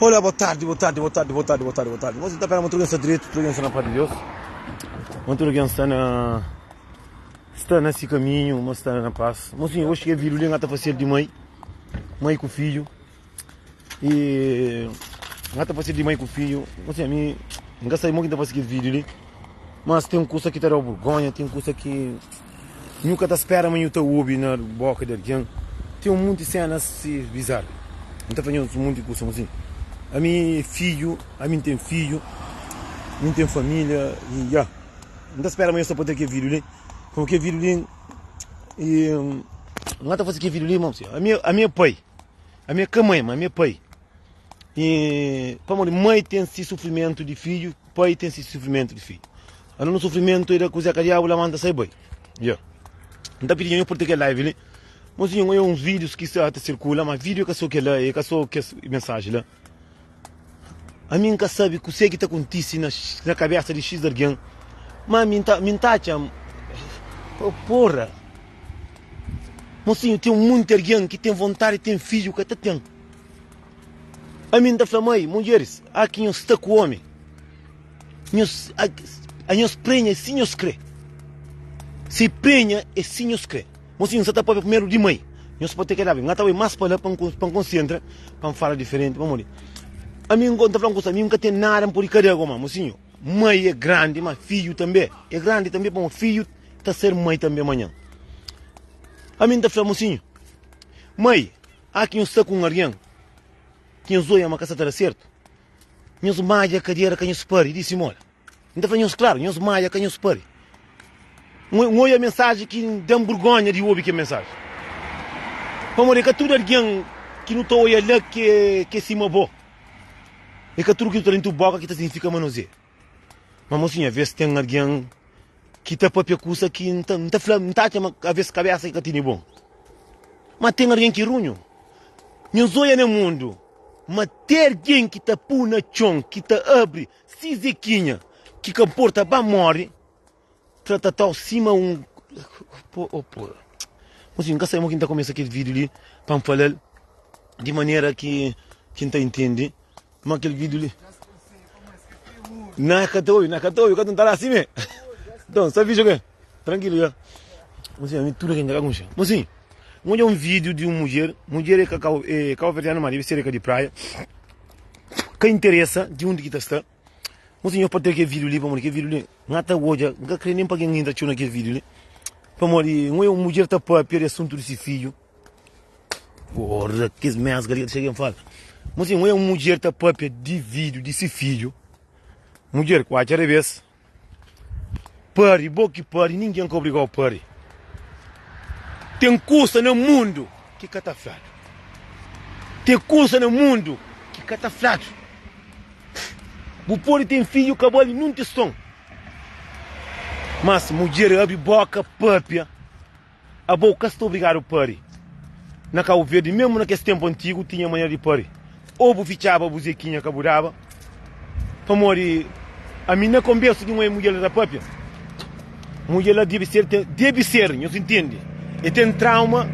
Olá, boa tarde, boa tarde, boa tarde, boa tarde, boa tarde, boa tarde. Você tá pera, tudo está direito, tudo está na paz de Deus. Tudo está na está nesse caminho, mas está na paz. Mocinho, hoje que vídeo ali, tá fazer de mãe, mãe com filho. E tá fazer de mãe com filho. Mocinho, a mim, nunca sei muito que tá fazer vídeo ali. Mas tem um curso que tá dando vergonha, tem um curso que nunca tá espera mas tá ouve na boca de alguém. Tem um monte de cenas bizarras. Não tá fazendo um monte de curso assim. A mim filho, a mim tem filho, a mim tem família e já. Não tá espera amanhã só para ter que vídeo ali. Porque vídeo ali e não tá fazendo que vídeo ali, irmão. A minha, a minha pai, a minha mãe, a minha pai. E pamodi mãe tem si sufrimentu di fidju, pai tem si sufrimentu di fidju. Anu no sufrimentu e da kuze ka diabu lamanta sai bai. Ya. N ta pidi nho por ter kel live li. Mozinho, nho uns vídeos ki sa ta sirkula, ma vídeo é ka so kel-la, é ka so kes mensaji la. Ami N ka sabe kuse ki ta kontise na na kabesa di xis algen, ma mi N ta mi N ta atxa, porra! Mozinho, ten munti algen ki ten vontadi di ten fidju ka ta ten. Ami N ta fla mai, mudjeris, a ki nhos sta ku omi, nhos, a nhos prenha é si nhos kre. Si prenha é si nhos kre. Mosinhu, N sa ta papia primeru di mai. Nhos pode ter kedaba. N ka ta bai mas pa la pa N konsentra, pa N fala diferenti. Pamodi? Ami N ta fla un kusa, ami N ka ten nada N pode kada go ma, mosinhu, mai é grandi, ma fidju tanbe é grandi tanbe, pamodi fidju ta ser mai tanbe manhan. Ami N ta fla, mosinhu, mai, A ki nhos sta ku un algen ki nhos oia ma ka sta ta da sertu, nhos madja kadera ka nhos pari di simola. N ta fla nhos klaru, nhos madja ka nhos pari. N oia mensaji ki da-m burgonha di obi kel mensaji. Pamodi é ka tudu algen ki nu ta oia la ki é sima bo. É ka tudu ki nu ta dentu boka ki ta signifika ma nos é. Ma mosinhu, aves ten algen ki ta papia kusa ki N ta, N ta fla, N ta atxa ma aves kabesa ki ka tene bon. Ma ten algen ki runhu. Nhos oia na mundu ma ten algen ki ta pu na txon, ki ta abri si zekinha, ki ka nporta ba mori, tra-ta-tau sima un. Oh, porra. Mosinhu, N ka sabe mo ki N ta kumesa kel vídiu li pa N fala-l di manera ki, ki N ta intende. Ma kel vídeo li. Na ka ta obi, na ka ta obi, ka ta la assim me. Então, sabe vídeo que? Tranquilo já. Mocinho, a mim tudo que já concha. Mocinho, olha um vídeo de uma mulher, mulher é cacau, é cabo-verdiano, mas deve ser de praia. Que interessa de onde que tá está. Mocinho, pode ter que vídeo ali, pamodi que vídeo ali. Não tá hoje, não quer nem para quem entra naquele vídeo ali. Pamodi, uma mulher tá papia de assunto desse filho. Porra, kes mesga li ka ta xega fala. Mosinhu, un é un mudjer ta papia di vídiu di si fidju. Mudjer ku atxa rebes. Pari, bo ki pari, ningen ka obrigau pari. Ten kusa na mundu ki ka ta fladu. Ten kusa na mundu ki ka ta fladu. Bu pode ten fidju ka bali nun tiston. Mas mudjer abri boka papia. Abo ka sta obrigadu pari. Na Kabu Verdi, mesmu na kes tenpu antigu, tinha manera di pari. Ô bu fitxaba bu zekinha ka bu daba. Pamodi ami na konbersu di un mudjer la ta papia, mudjer la debe ser, debe ser, nhos intende, e ten trauma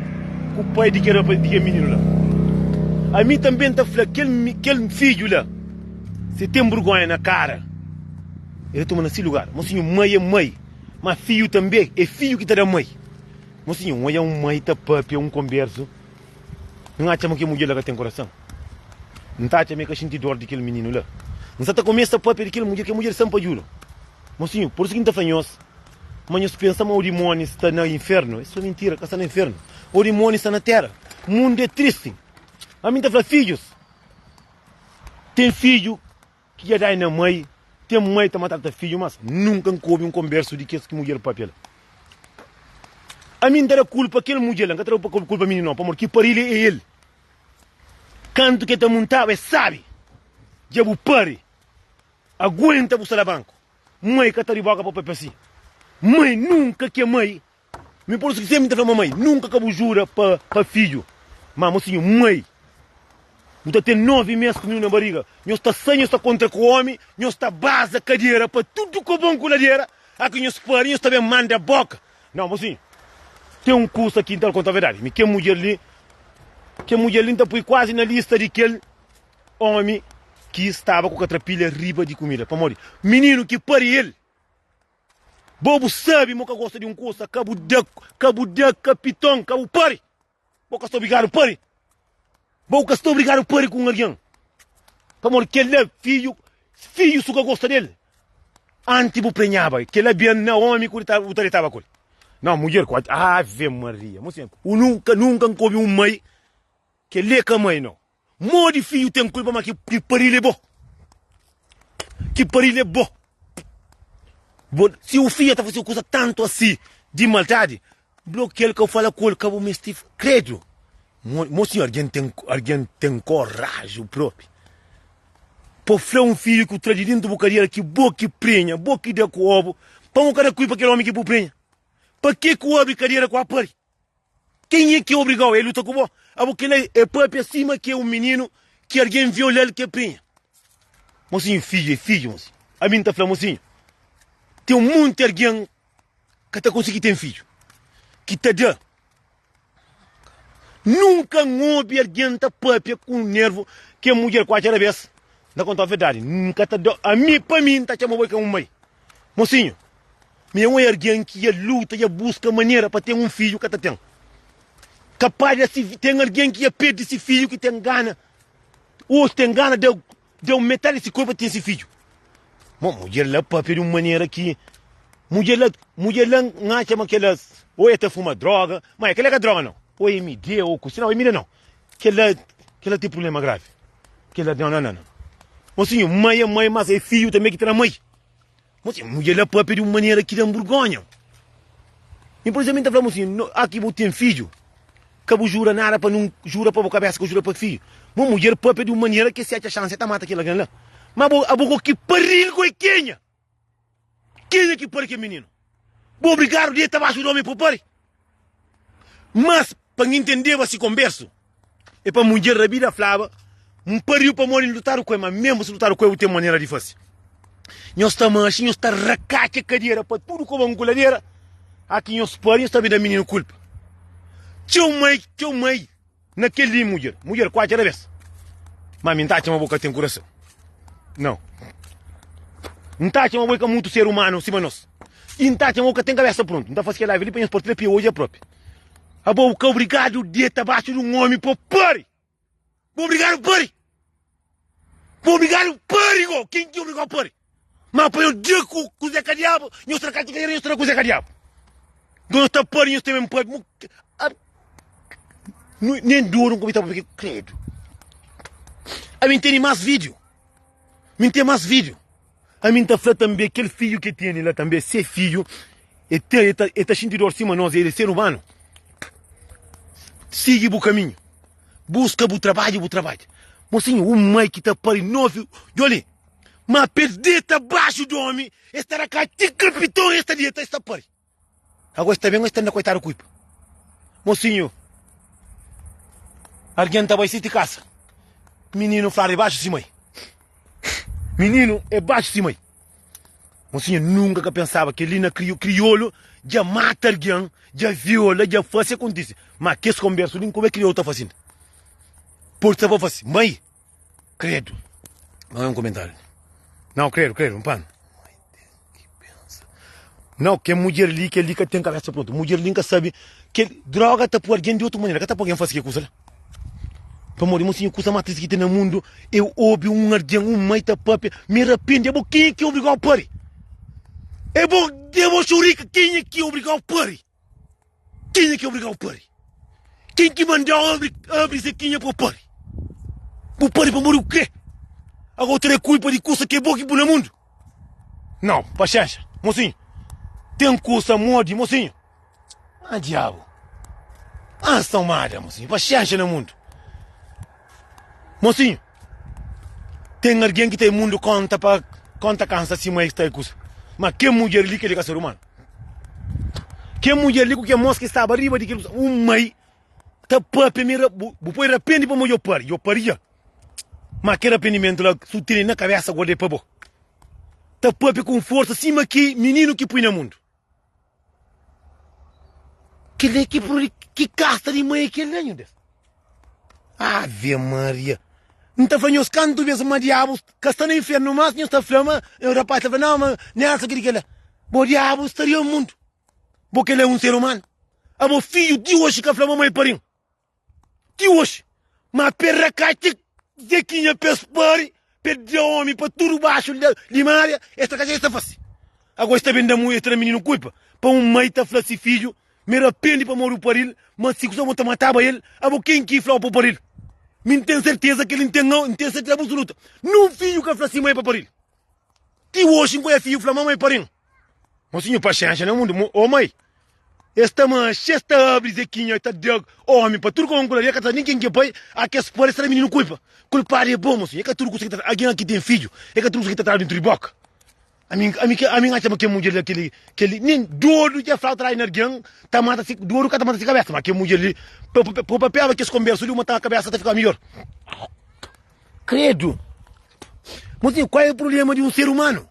ku pai di kel di kel mininu la. Ami tanbe N ta fla kel kel fidju la, si ten burgonha na kara, el ta toma na si lugar. Mosinhu, mai é mai. Ma fidju tanbe é fidju ki ta da mai. Mosinhu, N odja un mai ta papia un konbersu, N atxa ma kel mudjer la ka ten korason. N ta atxa ma e ka xinti dor di kel mininu la. N sa ta kumesa papia di kel mudjer, kel mudjer sta-m pa djuda. Mosinhu, Pur isu ki N ta fla nhos ma nhos pensa ma o dimóni sta na infernu. É so mintira, ka sta na infernu. O dimóni sta na téra. Mundu é tristi. Ami N ta fla fidjus, ten fidju. Ki dja dai na mai, ten mai ta maltrata fidju, mas nunka N ka obi un konbersu di kes ki mudjer papia la. Ami N ta da kulpa kel mudjer la, N ka ta da kulpa mininu no, pamodi ki pari-l é el. Kantu ki el ta muntaba, el sabi, dja bu pari, aguenta bu sta la banku. Mai ka ta riboka pa papia si. Mai nunka ki é mai Mi por isu ki sempri N ta fla mamai, nunka ka bu jura pa pa fidju. Ma mosinhu, mai, bu ta ten 9 mes ku mininu na bariga, nhos ta sai, nhos ta kontra ku omi, nhos ta baza kadera pa tudu kobon ku ladera, a ki nhos pari, nhos ta ben manda boka. Nau, mosinhu, ten un kusa ki N ta konta verdadi, mi kel mudjer li, kel mudjer li N ta pui kuazi na lista di kel omi. ki staba ku katrapilha riba di kumida. Pamodi mininu ki pari el. Bo bu sabi mo ka gosta di un kusa, ka bu da, ka bu da kapiton, ka bu pari. Bo ka sta obrigadu pari. Bo ka sta obrigadu pari ku un algen. Pamodi kel-la fidju, fidju su ka gosta del. Anti bu prenhaba, kel-la ben na omi ku bu ta detaba ku el. Nau, mudjer ku Ave Maria. Mo sin, nunka, nunka N ka obi un mai kel-li é ka mai, nau. Modi fidju ten kulpa ma ki paril é bo? Ki paril é bo? Bo si u fidja ta fasi kusa tantu asi di maldadi, blokial ka bu fala ku el, ka bu misti kredu. Mo sinhor, algen ten algen ten koraju propi pa fla un fidju ku tra di dintu bu kadera ki bo ki prenha, bo ki da ku obu, pa bu ka da kulpa kel omi ki bu prenha. Pa ke ku abri kadera ku a pari? Kenha ki obrigau e luta ku bo? Abo kila e papia sima ki e un mininu ki algen violal ki e prinha. Mosinhu, fidju e fidju, mosinhu. Ami N ta fla, mosinhu, ten monti algen ka ta konsigi ten fidju, ki ta da. Nunka N obi algen ta papia ku nervu ki e mudjer ku atxa rabes. N ta kontau verdadi, N ka ta da. Ami, pa mi, N ta txoma bo ki é un mai. Mosinhu, mi é un algen ki dja luta, dja buska manera pa ten un fidju, ka ta ten. Kapaz di si ten algen ki dja perde si fidju ki ten gana, oji ten gana da da un metadi di si korpu pa ten si fidju. Mo, mudjer la papia di un manera ki mudjer la, mudjer la N atxa ma kela o e ta fuma droga, ma kela ka droga nau, o e midé o kusi, nau e midé nau. Kela, kela ten prublema gravi. Kela, nau, nau, nau. Mosinhu, mai é mai, mas é fidju tanbe ki ta na mai. Mosinhu, mudjer la papia di un manera ki da-m burgonha. Mi, pur izénplu, mi ta fla, mosinhu, aki bu ten fidju, ka bu jura nada pa nun jura pa bu kabésa, ka bu jura pa fidju. Mo mudjer papia di un manera ki si atxa xansi, el ta mata kel algen la. Ma bo, abo go ki paril go é kenha? Kenha ki pari kel mininu? Bu obrigadu deta baxu di omi pa pari? Mas, pa N intendeba si konbersu, é pa mudjer rabida flaba, N pariu pamodi N lutadu ku el, ma mesmu si lutadu ku el, bu ten manera di fase. Nhos ta manxe, nhos ta rakatxa kadera pa tudu kobon ku ladera, aki nhos pari, nhos ta ben da mininu kulpa. Txeu mai, txeu mai. Na kel-li, mudjer, mudjer ku atxa rabesa. Ma mi N ta atxa ma bo ka ten kurason. Nau. N ta atxa ma bo é ka mutu ser umanu sima nos. I N ta atxa ma bo ka ten kabesa prontu. N ta fase kel live li pa nhos partilha pia odja propi. Abo bu ka obrigadu deta baxu di un omi pa pari. Bu obrigadu pari. Bu obrigadu pari go. Ken ki obrigau pari? Ma pa nhos da ku kuze ka diabu, nhos tra katxa kadera, nhos tra kuze ka diabu. Nton nhos ta pari, nhos ta ben pari. Nen dor n ka ta papia, kredu. Ami n tene mas video. Mi n ten mas video. Ami n ta fla tanbe kel fidju ki tene la tanbe, se fidju, e ten, e ta, e ta xinti dor sima nos, el é ser umanu. Sigi bu kaminhu. Buska bu trabadju, bu trabadja. Mosinhu, un mai ki ta pari 9, djoli. Ma pa es deta baxu di omi, es ta da ka ti kapiton, es ta deta, es ta pari. Ago es ta ben, es ta nda koitadu kuipa. Mosinhu, algen ta bai si ti kasa. Mininu fla di baxu si mai. Mininu é baxu si mai. Mosinhu nunka ka pensaba kel li na kriolu dja mata algen, dja viola, dja fase kontise. Ma kes konbersu li, nkobe kriolu ta fase inda. Pode sta pa fase. Mai. Credo. Não é um comentário. Não, credo, credo, um pano. Não, que mulher ali, que ali que tem cabeça pronto. Mulher ali nunca sabe que droga tá por alguém de outra maneira, que tá por alguém fazer que coisa lá. Pamodi, mocinho, coisa mais triste que tem no mundo, eu ouvi um alguém, um mãe tá papia, me arrepende, é bom quem é que obrigou a pare? É bom, é bom churica, quem é que obrigou a pare? Kenha ki obrigau pari? Ken ki mandau abri, abri zekinha pa bu pari? Bu pari pamodi bu kre. Agora bu ta da kulpa di kusa ki é bo ki pui na mundu? Nau, paxénxa, mosinhu. Ten kusa modi, mosinhu. Ah, diabu. Ah, saumada, mosinhu. Paxénxa na mundu. Mosinhu, ten algen ki ta e mundu konta pa konta kansa sima es ta e kusa. Ma kel mudjer li kel-li ka ser umanu. Kel mudjer li ku kel mos ki staba riba di kel kusa, un mai ta papia mi bu, bu poi rapendi pamodi yo pari, yo pari dja. Ma kel rapendimentu la su tene na kabesa guarda pa bo. Ta papia ku un forsa sima ki mininu ki pui na mundu. Kel-li ki ki kasta di mai é kel-la, nhu Deus? Ave Maria! N ta fla nhos kantu bes ma diabu ka sta na infernu mas nhos ta fla ma rapaz ta fla nau ma Nelson keli kela bo diabu staria mundu bo kela é un ser umanu abo fidju ti oxi ka fla ma mai parin ti oxi ma pe rakati zekinha pes pari pe da omi pa tudu baxu limaria es ta kaxa es ta fasi Agora es ta ben da mu es ta da mininu kulpa pa un mai ta fla si fidju ma el rapende pamodi bu paril ma si kusa bo ta mataba el abo ken ki flau pa paril mi n ten serteza kel n ten n ten serteza absoluta nun fidju ka fla si mai pa paril ti oxi n ka oia fidju fla ma mai parin mosinhu paxenxa na mundu o mai Es ta manxe, es ta abri Zequinha ta da omi pa tudu koma kula li, e ka ta sabe nin ken ki é pai, a kes pari es ta da mininu kulpa. Kulpadu é bo, mosinhu, é ka tudu kusa ki ta algen aki ten fidju, é ka tudu kusa ki ta tradu dentru di boka. Ami, ami, ami n atxa ma kel mudjer li, kel, kel nin dodu dja fla tradu na algen ta mata si, dodu ka ta mata si kabesa, ma kel mudjer li, pa, pa, pa papiaba kes konbersu li, uma ta kabesa ta fika midjor. Kredu! Mosinhu, kual é prublema di un ser umanu?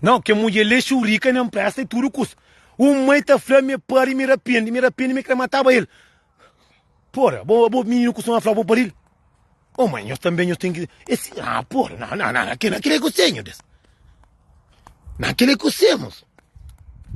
Não, ke mudjer li é xurika na npresta e tudu kusa. Un mai ta fla mi pari mi rapende, mi rapende mi kre mataba el. Pora, bo, bo mininu kustuma fla bo paril. Oh mãe, nhos tanbe nhos ten ki esse, ah, pora, não, não, não, aquele, aquele é kusé, nhos des. Não, aquele é kusé, moço.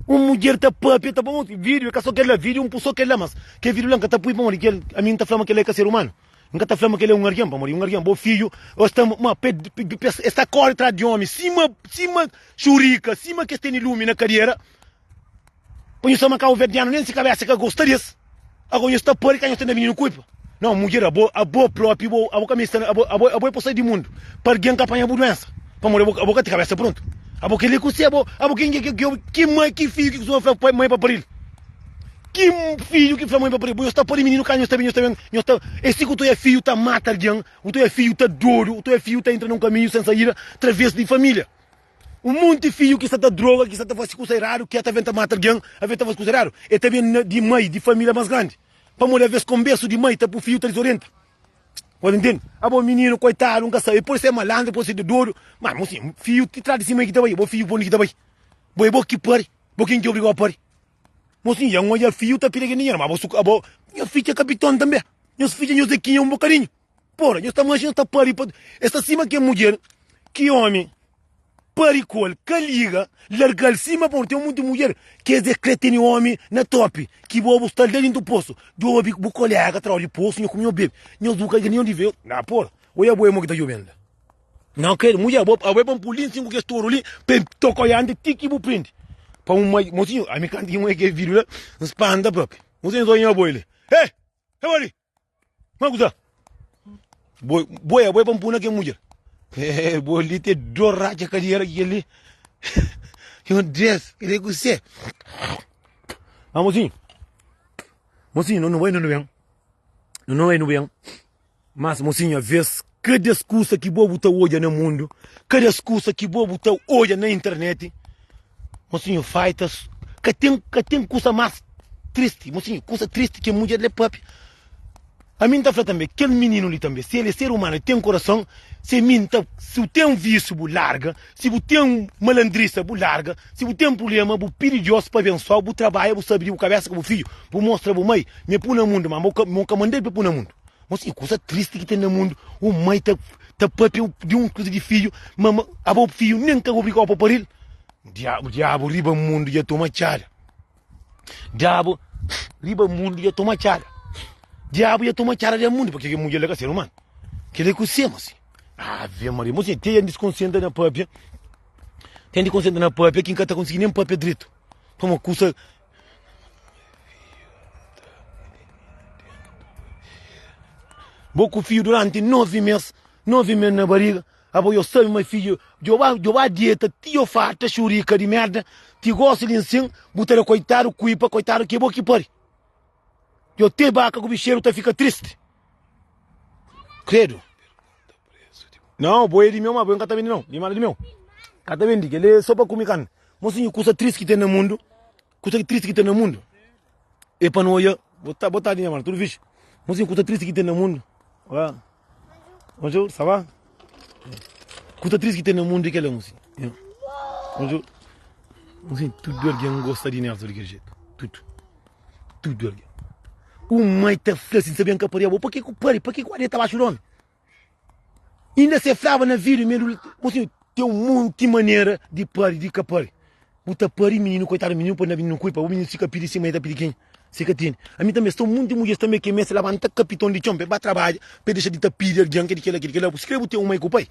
Un mudjer ta papia, ta pô vídeo, é ka só kel la, vídeo un pô só kel la, mas kel vídeo la N ka ta pui pamodi kel, ami N ta fla ma kel la é ka ser humano. N ka ta fla ma kel la é un argen, pamodi un argen, bo fidju, es ta, ma pe, pe, es ta kóre tras di ómi sima, sima xurika, sima ki es tene lumi na kadera. Pa nhos fla ma kabuverdianu nen si kabesa ka gosta di es. Ago nhos ta pari ka nhos ta da mininu kulpa. Nau mudjer abo, abo propi bo, abo ka meste, abo, abo, abo é pa sai di mundu pa algen ka panha bu duensa. Pamodi abo, abo ka ten kabesa prontu. Abo kel-li ku se abo, abo ken ki, ki, ki mai, ki fidju ki kustuma fla pai, mai pa paril? Ki fidju ki fla mai pa paril? Bo nhos ta pari mininu ka nhos ta ben, nhos ta ben, nhos ta, é si ku ta oia fidju ta mata algen, u ta oia fidju ta dodu, u ta oia fidju ta entra na un kaminhu sen saída, traves di familia. Un monti fidju ki sta ta droga, ki sta ta fase kusa eradu, ki ta ben ta mata algen, aves ta fase kusa eradu, e ta ben di mai, di familia mas grandi. Pamodi aves konbersu di mai ta pu fidju ta dizorienta. Bo ta ntende? Abo mininu koitadu, N ka sabe, pode ser malandru, pode ser dodu, ma mosinhu, fidju ti tras di si mai ki ta bai, bo fidju pa undi ki ta bai? Bo e bo ki pari, bo ken ki obrigau a pari? Mosinhu, dja N odja fidju ta pidi kel dinheru, ma bo su, abo, nha fidju é kapiton tanbe, nhos fidju nhos é kinha un bokadinhu. Pora, nhos ta manxe, nhos ta pari pa. Es ta sima kel mudjer ki omi pari ku el, ka liga, larga-l sima pon. Ten munti mudjer ki es é kre tene omi na topi, ki bo bu sta la dintu posu. Djobe bu kolega tra-u di posu, nho kume, nho bebe, nhos bu ka liga ninhun di ve. Na pora, oia bo é mo ki ta djobe-m la. Nau kredu, mudjer, abo, abo é pa N puli nsin ku kes toru li, pa N toka oianti ti ki bu prindi. Pa un mai, mosinhu, ami kantu ki N oia kel vidiu la, N spanta propi. Mosinhu, nton nha boi li. He! He boi li! Má kuza? Boi, boi, boi pa mpuna ke mudjer. Eh, boi li te dor ratxa kadiera ki kel-li. Meu Deus, kel-li é kusé? Má mosinhu, mosinhu, nu bai, nu ben. Nu bai, nu ben. Mas, mosinhu, avês, kada kusa ki bo bu ta odja na mundu, kada kusa ki bo bu ta odja na internet, Mosinhu faita ka ten ka ten kusa mas tristi mosinhu kusa tristi ki mudjer li papia ami nta fla tanbe kel mininu li tanbe si el é ser umanu el ten korason si mi nta si bu ten visu bu larga si bu ten malandrisa bu larga si bu ten prublema bu pidi Dios pa abensuau bu trabadja bu sabi di bu kabesa ku bu fidju bu mostra bu mai ma e pui na mundu ma mo ka mandal pa pui na mundu mosinhu kusa tristi ki ten na mundu un mai ta ta papia di un kusa di fidju ma abo fidju nen ka obrigau pa paril. Diabu, diabu riba mundu dja toma txada. Diabu riba mundu dja toma txada. Diabu dja toma txada di mundu, porque kel mudjer la ka ser humanu. Kel-li é kusé, mosi? Ave Maria, mosi, te N diskonsentra na papia, te N diskonsentra na papia ki N ka ta konsigi nen papia dretu. Pamodi kusa. Bo ku fidju duranti 9 mes, 9 mes na bariga, abo yo sabe ma fidju djo ba djo ba dieta ti djo farta xurika di merda, ti gosi li nsin bu ta da koitadu kuipa koitadu ki bo ki pari. Djo te baka ku bixeru ta fika tristi. Credo. Não, boi é di meu, mas boi nka ta bendi não. Di mala di meu. Ka ta bendi, kel é só pa kume karni. Mosinhu, kusa tristi ki ten na mundu, kusa tristi ki ten na mundu. É pa no oia, bota bota nha mano, tudo fixe. Mosinhu, kusa tristi ki ten na mundu. Olá. Bonjour, ça va? Kusa tristi ki ten na mundu é kel-la, mosinhu. Bonjour. Mosinhu, tudu algen gosta di Nelson di kel jetu. Tudu. tudu algen. Un mai ta fla si N sabia N ka paria bo. Pa ke ku pari? Pa ke ku deta baxu di omi? Inda se flaba na vida mi mosinhu ten un monti manera di pari di ka pari. Bu ta pari mininu koitadu mininu pa na mininu kui pa bu mininu si ka pidi si mai ta pidi kenha? Si ka tene. Ami tanbe sta un monti mudjeris tanbe ke meste labanta kapiton di txon pa e ba trabadja pa e dexa di ta pidi algen ke di kela ke di kela. Si kre bu ten un mai ku pai.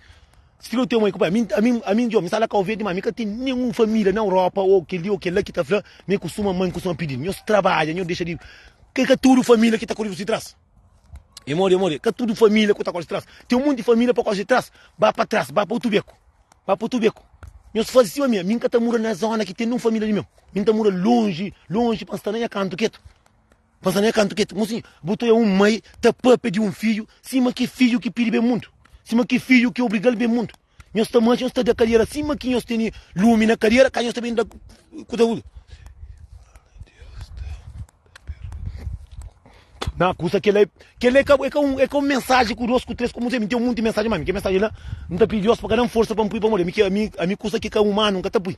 Si kre bu ten un mai ku pai. Ami ami ami djo mi sta la Kau Verdi ma mi ka ten nenhun familia na Europa o kel li o kel la ki ta fla mi kustuma mai kustuma pidi. Nhos trabadja nhos dexa di ke ka tudu familia ki ta kore si tras. E modi e modi ka tudu familia ku ta kore si tras. Ten un monti familia pa kore si tras ba pa tras ba pa otu beku. Ba pa otu beku. Nhos faze sima mi. Mi N ka ta mura na zona ki ten nun familia di meu. Mi N ta mura lonji, lonji pa N sta na nha kantu ketu. Pa N sta na nha kantu ketu. Mosinhu, bu ta oia un mai ta papia di un fidju sima ki fidju ki pidi ben mundu. Sima ki fidju ki obriga-l ben mundu. Nhos ta manxa, nhos ta da kadera sima ki nhos tene lumi na kadera, ka nhos ta ben da ku ta. Na kusa kela é kela é ka é ka un é ka un mensaji ku dos ku tres ku mi ten un monti mensaji ma mi ke mensaji la N ta pidi Dios pa ka dan forsa pa N pui pamodi ami ke ami ami kusa ki ka umanu N ka ta pui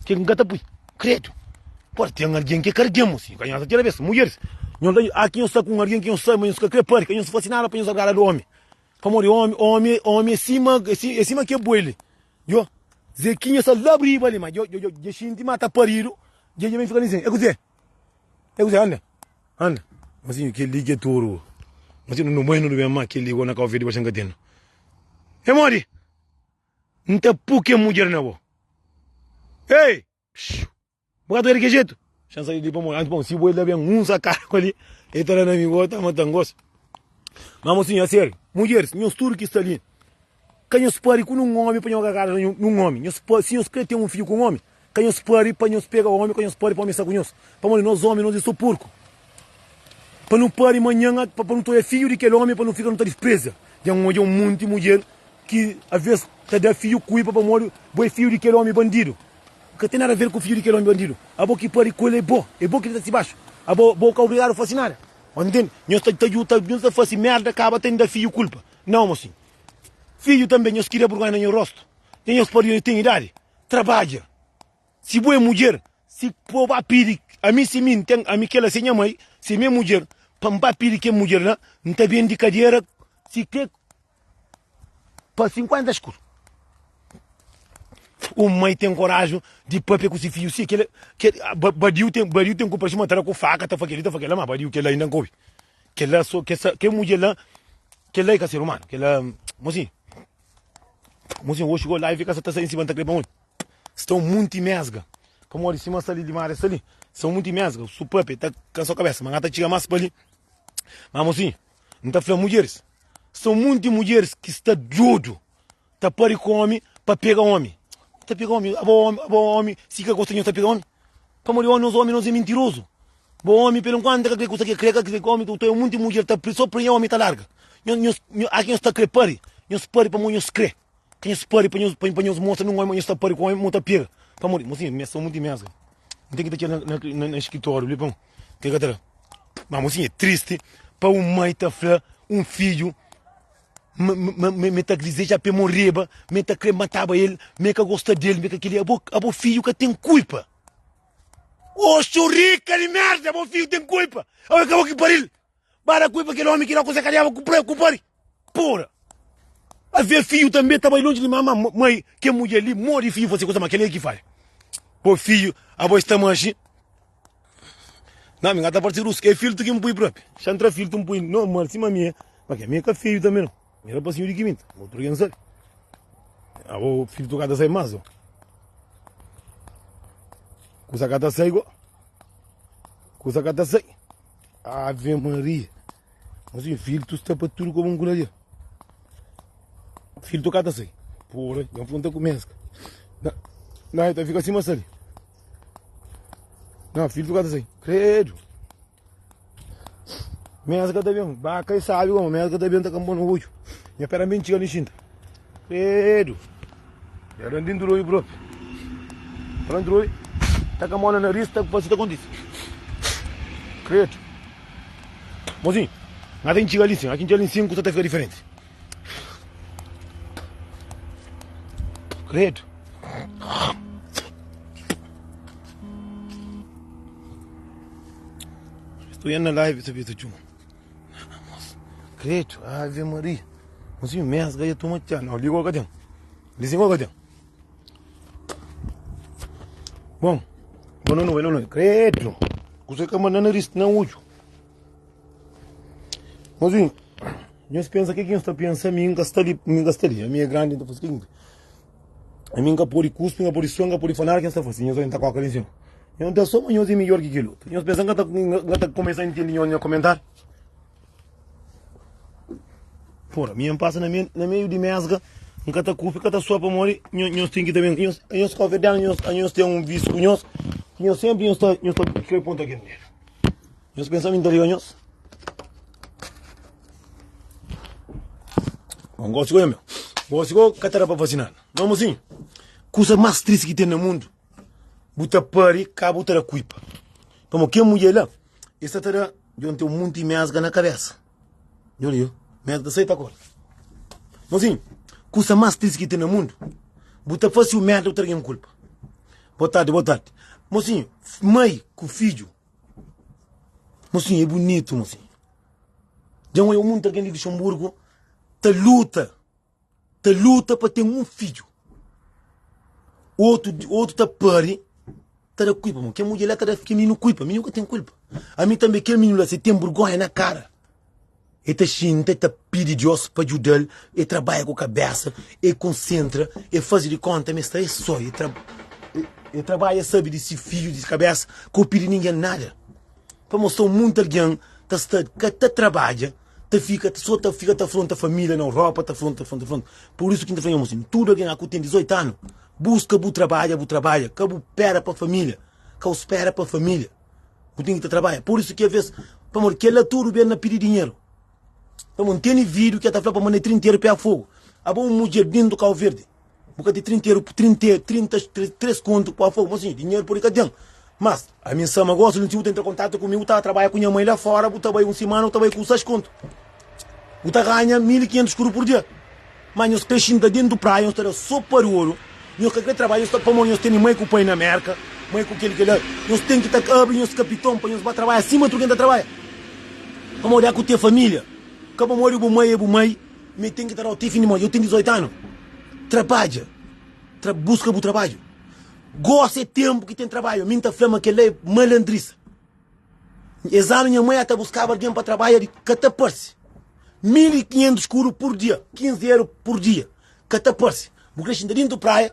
ke N ka ta pui kredu pode ten algen ke ka algen mo si ka nhos ta tira bes mudjeris nhos ta aki nhos sta ku un algen ki nhos sabe ma nhos ka kre pari ka nhos fasi nada pa nhos agrada di omi pamodi omi omi omi é sima é sima ke boi li yo Zequinha sta la riba li ma djo djo dja xinti ma ta paridu dja dja ben fika li sin é kuzê. É kuzê? Anda, anda. Mosinhu, kel-li ki é toru. Mosinhu, nu bai nu ben má kel-li gó na Kau Verdi ba txan ka tenu. É modi? N ta pu ke mudjer na bo. Ei! Pxiu! Bu ka ta oja di ke jetu? Xa N sai di li pamodi antis, bon, si bo el da ben un sakadu ali, el ta da na mi gó, ta mata-m gosi. Má mosinhu, a sériu, mudjeris, nhos tudu ki sta li, Ka nhos pari ku nun omi pa nhos agarra nun omi. Nhos pa, si nhos kre ten un fidju ku un omi, ka nhos pari pa nhos pega omi, ka nhos pari pa omi sta ku nhos. Pamodi nos omi, nos é so purku. Pa nu pari manhan, pa nu ta odja fidju di kel omi, pa nu fika nu ta dispreza. Dja N odja un monti mudjer ki aves ta da fidju kuipa pamodi bo é fidju di kel omi bandidu. Ka ten nada a ver ku fidju di kel omi bandidu. Abo ki pari ku el é bo, é bo ki ta si baxu. Abo, bo ka obrigadu fasi nada. Ô ntende? Nhos ta ta djuta, nhos ta fasi merda, kaba ten da fidju kulpa. Nau, mosinhu. Fidju tanbe nhos kria burgonha na nho rostu dja nhos pariu nhos ten idadi trabadja si bo é mudjer si bo ba pidi ami si mi nten ami kela si é nha mai si mi é mudjer pa nba pidi kel mudjer la nta bendi kadera si kre pa 50 escudo un mai ten koraju di papia ku si fidju si kela badiu ten badiu ten ku parsi ma ta da ku faka ta fa keli ta fa kela ma badiu kela inda nka obi Kel-la so, kel sa, kel mudjer la, kel-la é ka ser umanu. Kel-la, mosinhu, mosinhu, oxi go live ka sa ta sai sima N ta kre pamodi sta un munti mesga. Pamodi sima sta li limaria sta li, sta un munti mesga. Su papia ta kansa kabesa, ma N ka ta txiga mas pa li. Ma mosinhu, N ta fla mudjeris, sta un munti mudjeris ki sta dodu ta pari ku omi pa pega omi. Ta pega omi, abo omi, abo omi, si ka gosta di nhos ta pega omi. Pamodi omi, nos omi, nos é mintirozu. Bo omi, pelo enquanto, ka kre kusa ke kre, ka kre omi, tu é munti mudjer ta so prenha omi ta larga. Nhos, nhos, nhos, a ki nhos ta kre pari, nhos pari pamodi nhos kre. Ka nhos pari pa nhos, pa nhos mostra nun omi ma nhos ta pari ku omi, mo ta pega. Pamodi, mosinhu, mi é munti mesga. N ten ki ta txega na, na, na skritóriu li pa ke ka ta da. Ma mosinhu, é tristi pa un mai ta fla un fidju ma ma ta dizeja pa el moreba, ma el ta kre mataba el, ma el ka gosta del, ma el ka keli. Abo, abo fidju ka ten kulpa. Ô xurika di merda, abo fidju ten kulpa. Abo é ka bo ki paril. Ba da kulpa kel omi ki da kusa kadiaba ku ku pari. Pora. Avê fidju tanbe ta bai lonji di mama, mai, kel mudjer li modi fidju fase kusa, ma kel-li é ki fai. Bo fidju, abo es ta manxi. Não, mi ka ta parse rusu. É filtro ki N pui propi. Xa N tra filtro N pui normal sima mi é. Ma ke mi é ka feio também não. Mi é rapazinho di kiminta. Outro algen sabe. Abo filtro ka ta sai mas. Kusa ka ta sai go. Kusa ka ta sai. Ave Maria. Mas o filtro sta pa tudo como um cularia. Filtro ka ta sai. Porra, nha ponta ku mesca. Não, não, ta fica assim, mas ali. Não, filtro ka ta sai. Credo. Mesca ta ben. Baka e sabe como. Mesca ta ben ta kampa no odju. Nha pera ben txiga li xinta. Credo. Era dentro do olho próprio. Dentro do olho. Ta com a mão no nariz, ta faz ta acontece. Credo. Mozinho, nada tem txiga ali sim. Aqui txiga ali sim, kusa ta fica diferente. Credo. Tu na live ta ta txuma. Credo, Ave Maria. Mozinho mesga ia toma tchá. Não, liga o tem. Liga o tem. Bom, bom não, não, não, credo. Kusa que manda nariz na olho. Mozinho, nós pensa que quem está pensa, mim nunca está ali, mim nunca está ali. A minha é grande, então faz que Ami N ka pode kuspi, N ka pode sua, N ka pode fla nada ki N sta fase. Nhos oi, N ta koka li nsima. Nhos ta soma nhos é midjor ki kel otu. Nhos pensa N ka ta, N ka ta kumesa ntende nhos nha komentáriu? Pora, mi N pasa na me, na meiu di mesga, N ka ta kupi, ka ta sua pamodi nho, nhos ten ki ta ben. Nhos, nhos kabuverdianu, nhos, nhos ten un vísiu ku nhos, ki nhos senpri nhos ta, nhos ta kre ponta kel dedu. Nhos pensa mi N ta liga nhos? Bom, gosi go, meu. Gosi go, ka ta da pa fasi nada. Não, mocinho. Kusa mais triste que tem no mundo, bu ta pari, ka bu ta da kuipa. Pamo ken mulher lá, essa ta da, de tem um monte de mesga na cabeça. Olha eu, mesga ta sai ta cor. Mocinho, kusa mais triste que tem no mundo, bu ta fasi o merda, bu ta da culpa. Boa tarde, boa tarde. Mocinho, mãe com filho, Mocinho, é bonito, mocinho. Dja N oiu munti algen di Luxemburgo ta luta, ta luta pa ten un fidju. Otu, otu ta pari, ta da kulpa. Mo, kel mudjer la ta da kel mininu kulpa. Mininu ka ten kulpa. Ami tanbe, kel mininu la, si ten burgonha na kara, e ta xinta, e ta pidi Dios pa djuda-l, e trabadja ku kabesa, e konsentra, e faze di konta ma e sta e so, e tra, e trabadja sabe di si fidju, di si kabesa, ka o pidi ningen nada. Pa mostra un monti algen ta sta ka ta trabadja, ta fika so ta fika ta afronta familia na Europa, ta afronta, afronta, afronta. Pur isu ki N ta fla nhos mosinhu, tudu algen ku ten 18 anu, buska bu trabadja, bu trabadja, ka bu pera pa familia, ka bu spera pa familia, bu ten ki ta trabadja. Pur isu ki aves, pamodi kela tudu ben na pidi dinheru. Pamodi N tene vídiu ki el ta fla pa manda 30 eru pega fogu. Abo un mudjer dentu Kau Verdi. Bu ka ten 30 eru, 30, 33 kontu pa fogu. Mosinhu, dinheru pode ka ten. Mas, ami N sama gosi, si bu ta entra kontatu ku mi, bu ta trabadja ku nha mai la fora, bu ta bai un simana, bu ta bai ku 6 kontu. Bu ta ganha 1500 skuru pur dia. Mas nhos kre xinta dentu praia, nhos ta da so paruru, nhos ka kre trabadja, nhos ta pamodi nhos tene mai ku pai na Merka, mai ku kel kel la. Nhos ten ki ta abri nhos kapiton pa nhos ba trabadja sima tudu ken ta trabadja. Pamodi a ku te familia, ka pamodi bu mai e bu mai. Mi ten ki ta dau ti fin di morti. Eu ten 18 anu. Trabadja. Tra buska bu trabadju. Gosi é tenpu ki ten trabadju. Mi N ta fla ma kel-la é malandrisa. Es anu nha mai ta buskaba algen pa trabadja di ka ta parse. 1500 skuru pur dia, 15 eru pur dia. Ka ta parse. Bu kre xinta dintu praia,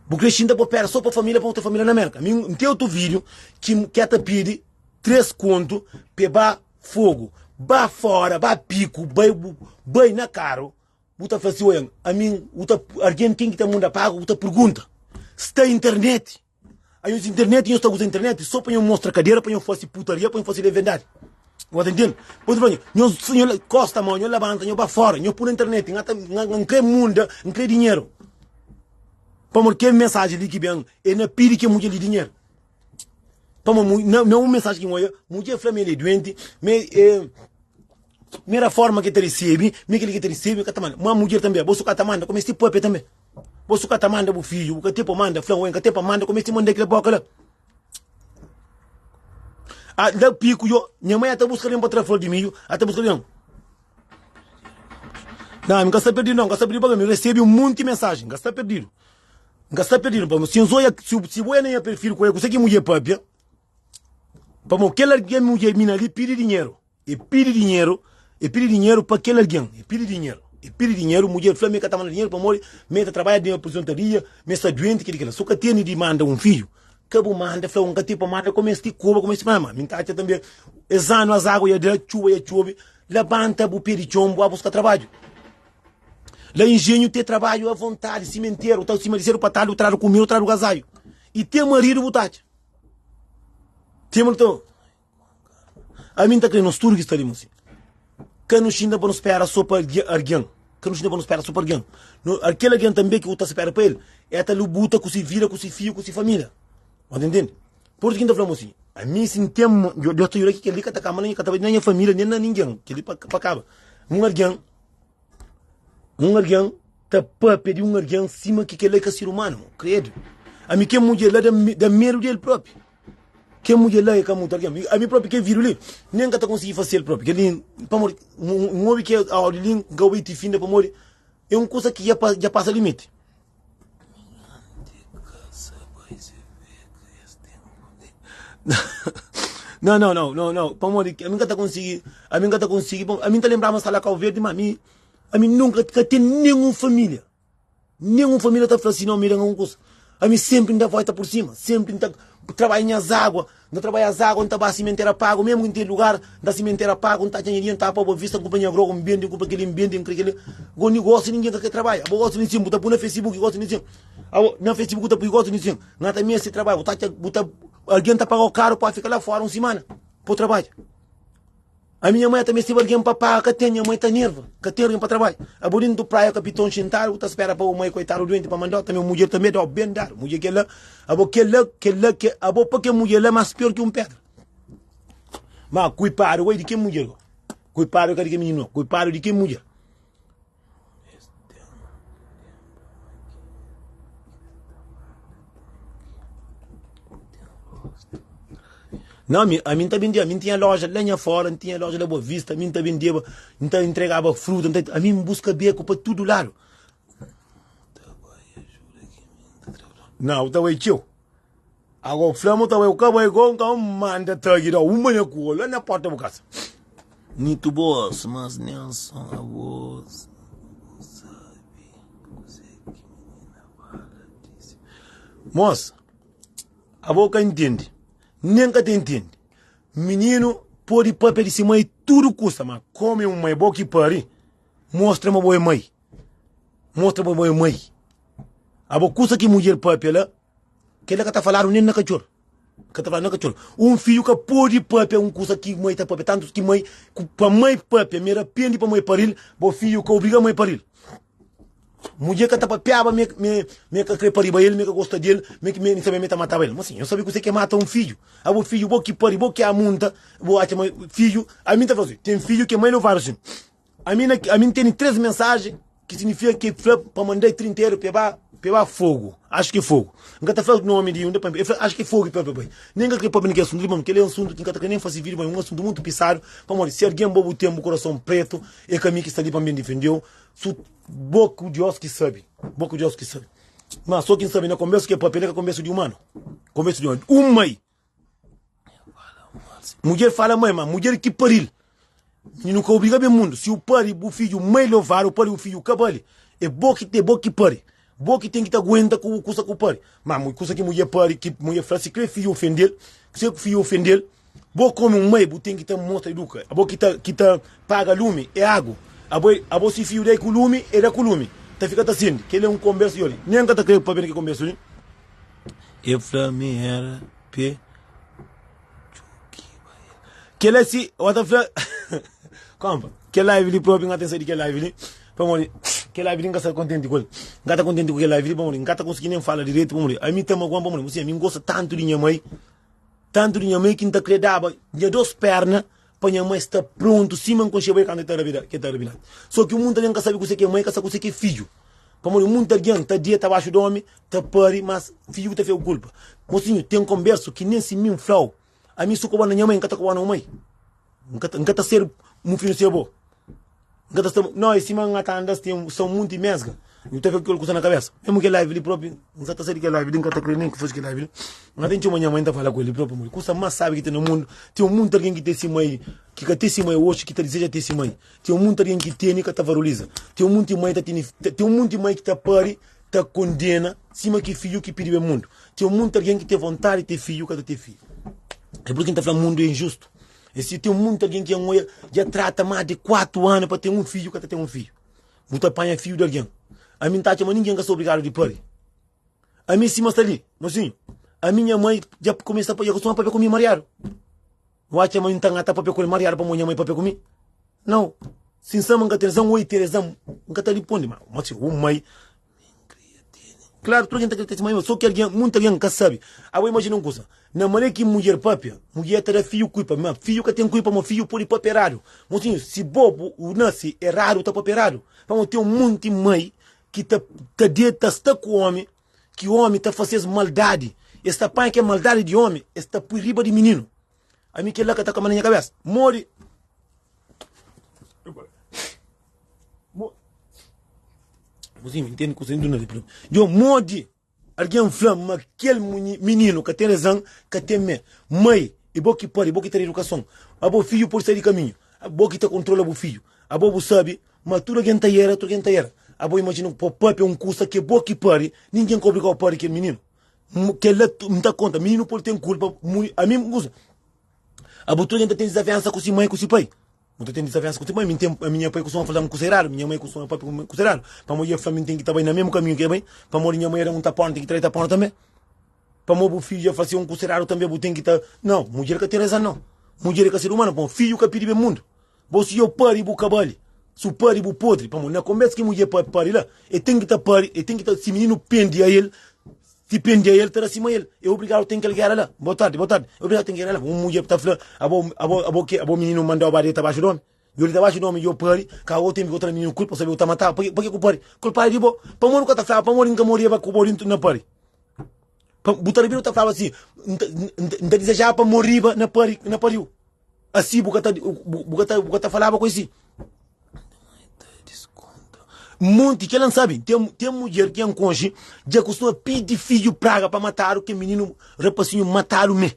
bu kre xinta pa pera so pa familia, pa otu familia na Merka. Mi N ten otu video ki ke ta pidi 3 kontu pe ba Fogo ba fora ba pico bai bu bai na carro bu ta fla si oian ami bu ta alguém ken ki ta munda pago bu ta pergunta sta internet anhos internet nhos ta usa internet so pa nhos mostra cadera pa nhos fasi putaria pa nhos fasi levendade bu ta entende bu ta fla nhos nhos costa mão nhos labanta nhos ba fora nhos pui na internet nha ta nha kre munda nkre dinheiro pamodi kel mensagem li ki ben e na pidi kel mudjer li dinheiro. Pamodi na, na un mensaji ki N oia, mudjer fla ma el é duenti, ma e, ma era forma ki el ta resebe, ma kel-li ki el ta resebe, ka ta manda. Ma mudjer tanbe, bo su ka ta manda, ku meste papia tanbe. Bo su ka ta manda bu fidju, bu ka ten pa manda, fla, oi, N ka ten pa manda, ku meste manda kel boka la. Ah, la piku yo, nha mai ata buska algen pa tra flor di midju, ata buska algen. Não, N ka sta perdidu não, N ka sta perdidu pa mi resebe un monti mensaji, N ka sta perdidu. N ka sta perdidu pamo si N zoia, si, si bo é na nha perfil ku kuse ki mudjer papia, pamo kel algen mudjer mina li pidi dinheru, e pidi dinheru, e pidi dinheru pa kel algen, e pidi dinheru, e pidi dinheru, mudjer fla mi ka ta manda dinheru pamodi mi ta trabadja di aposentadoria, mi sta duenti, kili kila. Su ka tene di manda un fidju, ka bu manda, fla un ka ten pa manda, ku mesti koba, ku mesti mama. Mi ta atxa tanbe es anu as agua ya da, txuba ya txobe, labanta bu pe di txon, bu ba buska trabadju. La engenhu te trabadju a vontadi, simenteru ta sima di sedu pa tardi bu tradu kumida, bu tradu gazaiu. I te maridu bu ta atxa. Te maridu ta Ami nta kre nos tudu ki sta li mosi. Ka nu xinta pa nu spera so pa argen. Ka nu xinta pa nu spera so pa argen. No, kel argen tanbe ki bu ta spera pa el, el ta lubuta ku si vida, ku si fiju, ku si familia. Bu ta intende? Pur isu ki N ta fla mosi, ami si N ten, Deus ta juda ki kel-li ka ta kaba na nha, ka ta bai na nha familia, nen na ningen. Kel-li pa kaba. Un argen Un algen ta papia di un algen sima ki kel-la é ka ser umanu, kredu. Ami kel mudjer la da medu di el propi. Kel mudjer la e ka mutu algen. Ami propi kel video li nen ka ta konsigi fasel propi. Kel li pamodi N obi kel audio li N ka obi ti finda pamodi e un kusa ki dja pasa limiti. Não, não, não, não, não. Pamodi ami ka ta konsigi, ami ka ta konsigi, ami ta lembraba ma sta la Cabo Verde, ma ami, ami nunka ka ten nenhum família. Nenhum família ta fla si não, mi da un kusa. Ami sempri N da volta por sima, sempri N ta trabalha nhas água, N ta trabalha as água, N ta ba simentera pago, mesmo ki N ten lugar, N ta simentera pago, N ta atxa nha dinheru, N ta ba pa Boa Vista, N kunpra nha grogu, N bende, N kunpra keli, N bende, N kre keli. Go nigosi ninguém ka kre trabalha. Abo gosi ninsin, bu ta pui na Facebook gosi ninsin. Abo na Facebook bu ta pui gosi ninsin. N ta meste trabalha, bu ta atxa, bu ta algen ta pagau karu pa fika la fora un simana pa trabadja. Ami nha mãe ta mesteba algen pa paga, ka ten, nha mãe ta nerva, ka ten algen pa trabadja. Abo dentu praia kapiton xintadu, bu ta spera pa bu mãe koitadu duenti pa mandau, tanbe mudjer tanbe dau ben dadu. Mudjer kela, abo kela, kela, ke, abo pa ke mudjer la mas pior ki un pedra. Ma kuipadu oi di ke mudjer go? Kuipadu ka di ke mininu, kuipadu di ke mudjer? Não, ami, ami ta vendia, ami tinha loja lá nha fora, tinha loja lá Boa Vista, ami ta vendeba, n ta entregaba fruta, n ta, ami n busca beco pa tudo lado. Não, ta bai txeu. Ago fla mo ta bai ka bai go nka manda tagi da uma nha ku lá na porta bu casa. Nito boss, mas Nelson abo sabe kuzé ki menina fala disse. Moça, abo ka intende, nem ka ta intende. Menino pode papia di si mãe tudo kusa, mas como é um mãe bo ki pari, mostra ma bo é mãe. Mostra ma bo é mãe. Abo kusa ki mulher papia lá Kel-la ka ta faladu nen na katxor. Ka ta faladu na katxor. Un fidju ka pode papia un kusa ki mai ta papia. Tantu ki mai, pa mai papia, mi rapende pa mai paril, bo fidju ka obriga mai paril. Mudjer ka ta papiaba mi, mi, mi ka kre pariba el, mi ka gosta del, mi, mi, mi sabe mi ta mataba el. Mas sin, eu sabe kuse ke mata un fidju. Abo fidju, bo ki pari, bo ki amunta, bo atxa ma fidju, ami ta fla si, ten fidju ke mai lovadu sin. Ami na ami nteni 3 mensajen ki signifia ki fla pa mandai 30 euro pe ba pe ba fogo acho ki fogo nka ta fla nomi di un pa fla acho ki fogo pa bai nem ka kre papia na kel asuntu li pamodi kel é asuntu ki nka ta kre nem fasi video pamodi é un asuntu mutu pisadu pamodi si algen bo bu ten bu korason pretu é ka mi ki sta li pa ben difendeu su bo ku Dios ki sabi bo ku Dios ki sabi ma so ki nsabi na konbersu ki papia li ka konbersu di umanu konbersu di un mai Mudjer fala mãe, ma mudjer ki paril. Mininu ka obriga ben mundu. Si u pari bu fidju mai lovadu, u pari bu fidju ka bali. É bo ki te, bo ki pari. Bo ki ten ki ta aguenta ku kusa ku pari. Ma kusa ki mudjer pari, ki mudjer fla, si kre fidju ofendel, si fidju ofendel, bo komu un mai bu ten ki ta mostra eduka. Abo ki ta ki ta paga lumi é agu. Abo abo si fidju dai ku lumi, e da ku lumi. Ta fika ta sindi. Kel é un konbersu di oli. Nen ka ta kre papia na kel konbersu li. E fla mi era pe txukiba el. Kel si, o ta fla Kompa, kel live li propi N ka ten sai di kel live li Pamodi kel live li N ka sta kontenti ku el N ka ta kontenti ku kel live li pamodi N ka ta konsigi nen fala diretu pamodi ami ta maguan pamodi Ami N gosta tantu di nha mai Tantu di nha mai ki N ta kre daba nha dos perna pa nha mai sta prontu sima N konxeba el kantu el ta rabida, ki el ta rabida. So ki munti algen ka sabe kuse ki é mai, ka sabe kuse ki é fidju. Pamodi munti algen ta deta baxu di omi, ta pari, mas fidju ki ta fika ku kulpa. Mosinhu, ten konbersu ki nen si mi N fla-u, ami su koba na nha mai, N ka ta koba na bu mai. N ka ta, N ka ta ser mufinu si abo. N ka ta sta, no, é sima N ta anda, ten, sta un munti mesga. N ta fika ku kel kusa na kabesa. Mesmu kel live li propi, N sa ta sai di kel live li, N ka ta kre nen ki fasi kel live li. N ta txoma nha mai, N ta fala ku el propi, pamodi kusa mas sabi ki ten na mundu, ten munti algen ki ten si mai, ki ka ten si mai oxi, ki ta dizeja ten si mai. Ten munti algen ki tene ka ta valoriza. Ten munti mai ta tene, ten munti mai ki ta pari, ta kondena, sima ki fidju ki pidi ben mundu. Ten munti algen ki ten vontadi di ten fidju, ka ta ten fidju. É pur ki N ta fla mundu é injustu. E si ten munti algen ki N oia dja trata más di 4 anu pa ten un fidju, ka ta ten un fidju. Bu ta panha fidju di algen. Ami N ta atxa ma ningen ka sta obrigadu di pari. Ami sima sta li, mosinhu, ami nha mai dja kumesa dja kustuma papia ku mi mariadu. Bu atxa ma N ta ngata papia ku el mariadu pamodi nha mai papia ku mi? Nau. Si N sa ma N ka ten razon, oi Tereza, N ka ta riponde. Ma, mosinhu, un mai Klaru, tudu algen ta kre ten si mai, ma so ki algen, munti algen ka sabe. Abo imajina un kusa, na manera ki mudjer papia, mudjer ta da fidju kulpa, ma fidju ka ten kulpa, ma fidju pode papia eradu. Mosinhu, si bo bu nase eradu, bu ta papia eradu. Pamodi ten munti mai ki ta ta deta sta ku omi, ki omi ta fase-s maldadi. Es ta panha kel maldadi di omi, es ta pui riba di mininu. Ami kel la ka ta kama na nha kabesa. Modi Modi Algen fla-m ma kel mininu ka ten rezan, ka ten mé. Mai, é bo ki pari, bo ki ta da idukason. Abo fidju pode sai di kaminhu. Bo ki ta kontrola bu fidju. Abo bu sabe ma tudu algen ta era, tudu algen ta era. Abo imajina pa papia un kusa ki é bo ki pari, ningen ka obrigau pari kel mininu. Kel-la N ta konta, mininu pode ten kulpa, ami N kusa. Abo tudu algen ta ten dizavensa ku si mai ku si pai. Bu ta ten dizavensa ku si mai. Mi ten, ami nha pai kustuma fla-m kusa eradu, mi nha mai kustuma papia ku mi kusa eradu. Pamodi e fla-m mi ten ki ta bai na mesmu kaminhu ki e bai. Pamodi nha mai era un tapona, ten ki tra e tapona tanbe. Pamodi bu fidju dja fase un kusa eradu tanbe, bu ten ki ta. Nau, mudjer ka ten razan nau. Mudjer e ka ser umanu, pamodi fidju ka pidi ben mundu. Bo si yo pari bu ka bali, si bu pari bu podri. Pamodi na konbersa ki mudjer pari la, e ten ki ta pari, e ten ki ta, si mininu pendi a el, Si prende el ta da sima el. É obrigadu ten kel gera la. Boa tardi, boa tardi. É obrigadu ten gera la. Un mudjer ta fla, abo, abo, abo ke, abo mininu mandau ba deta baxu di omi. Yo deta baxu di omi, yo pari, ka o ten ki tra mininu kulpa, sabe, u ta mataba. Pa ke ku pari? Kulpadu di bo. Pamodi bu ka ta flaba, pamodi N ka moreba ku bo dintu na pari? Pa, bu ta riba, bu ta flaba si, N ta, N ta dizejaba pa moriba na pari, na pariu. Asi bu ka ta, bu ka ta, bu ka ta falaba ku esi. Monti kel N sabe, ten, ten mudjer ki N konxe, dja kustuma pidi fidju praga pa matadu, ke mininu, rapasinhu matadu me.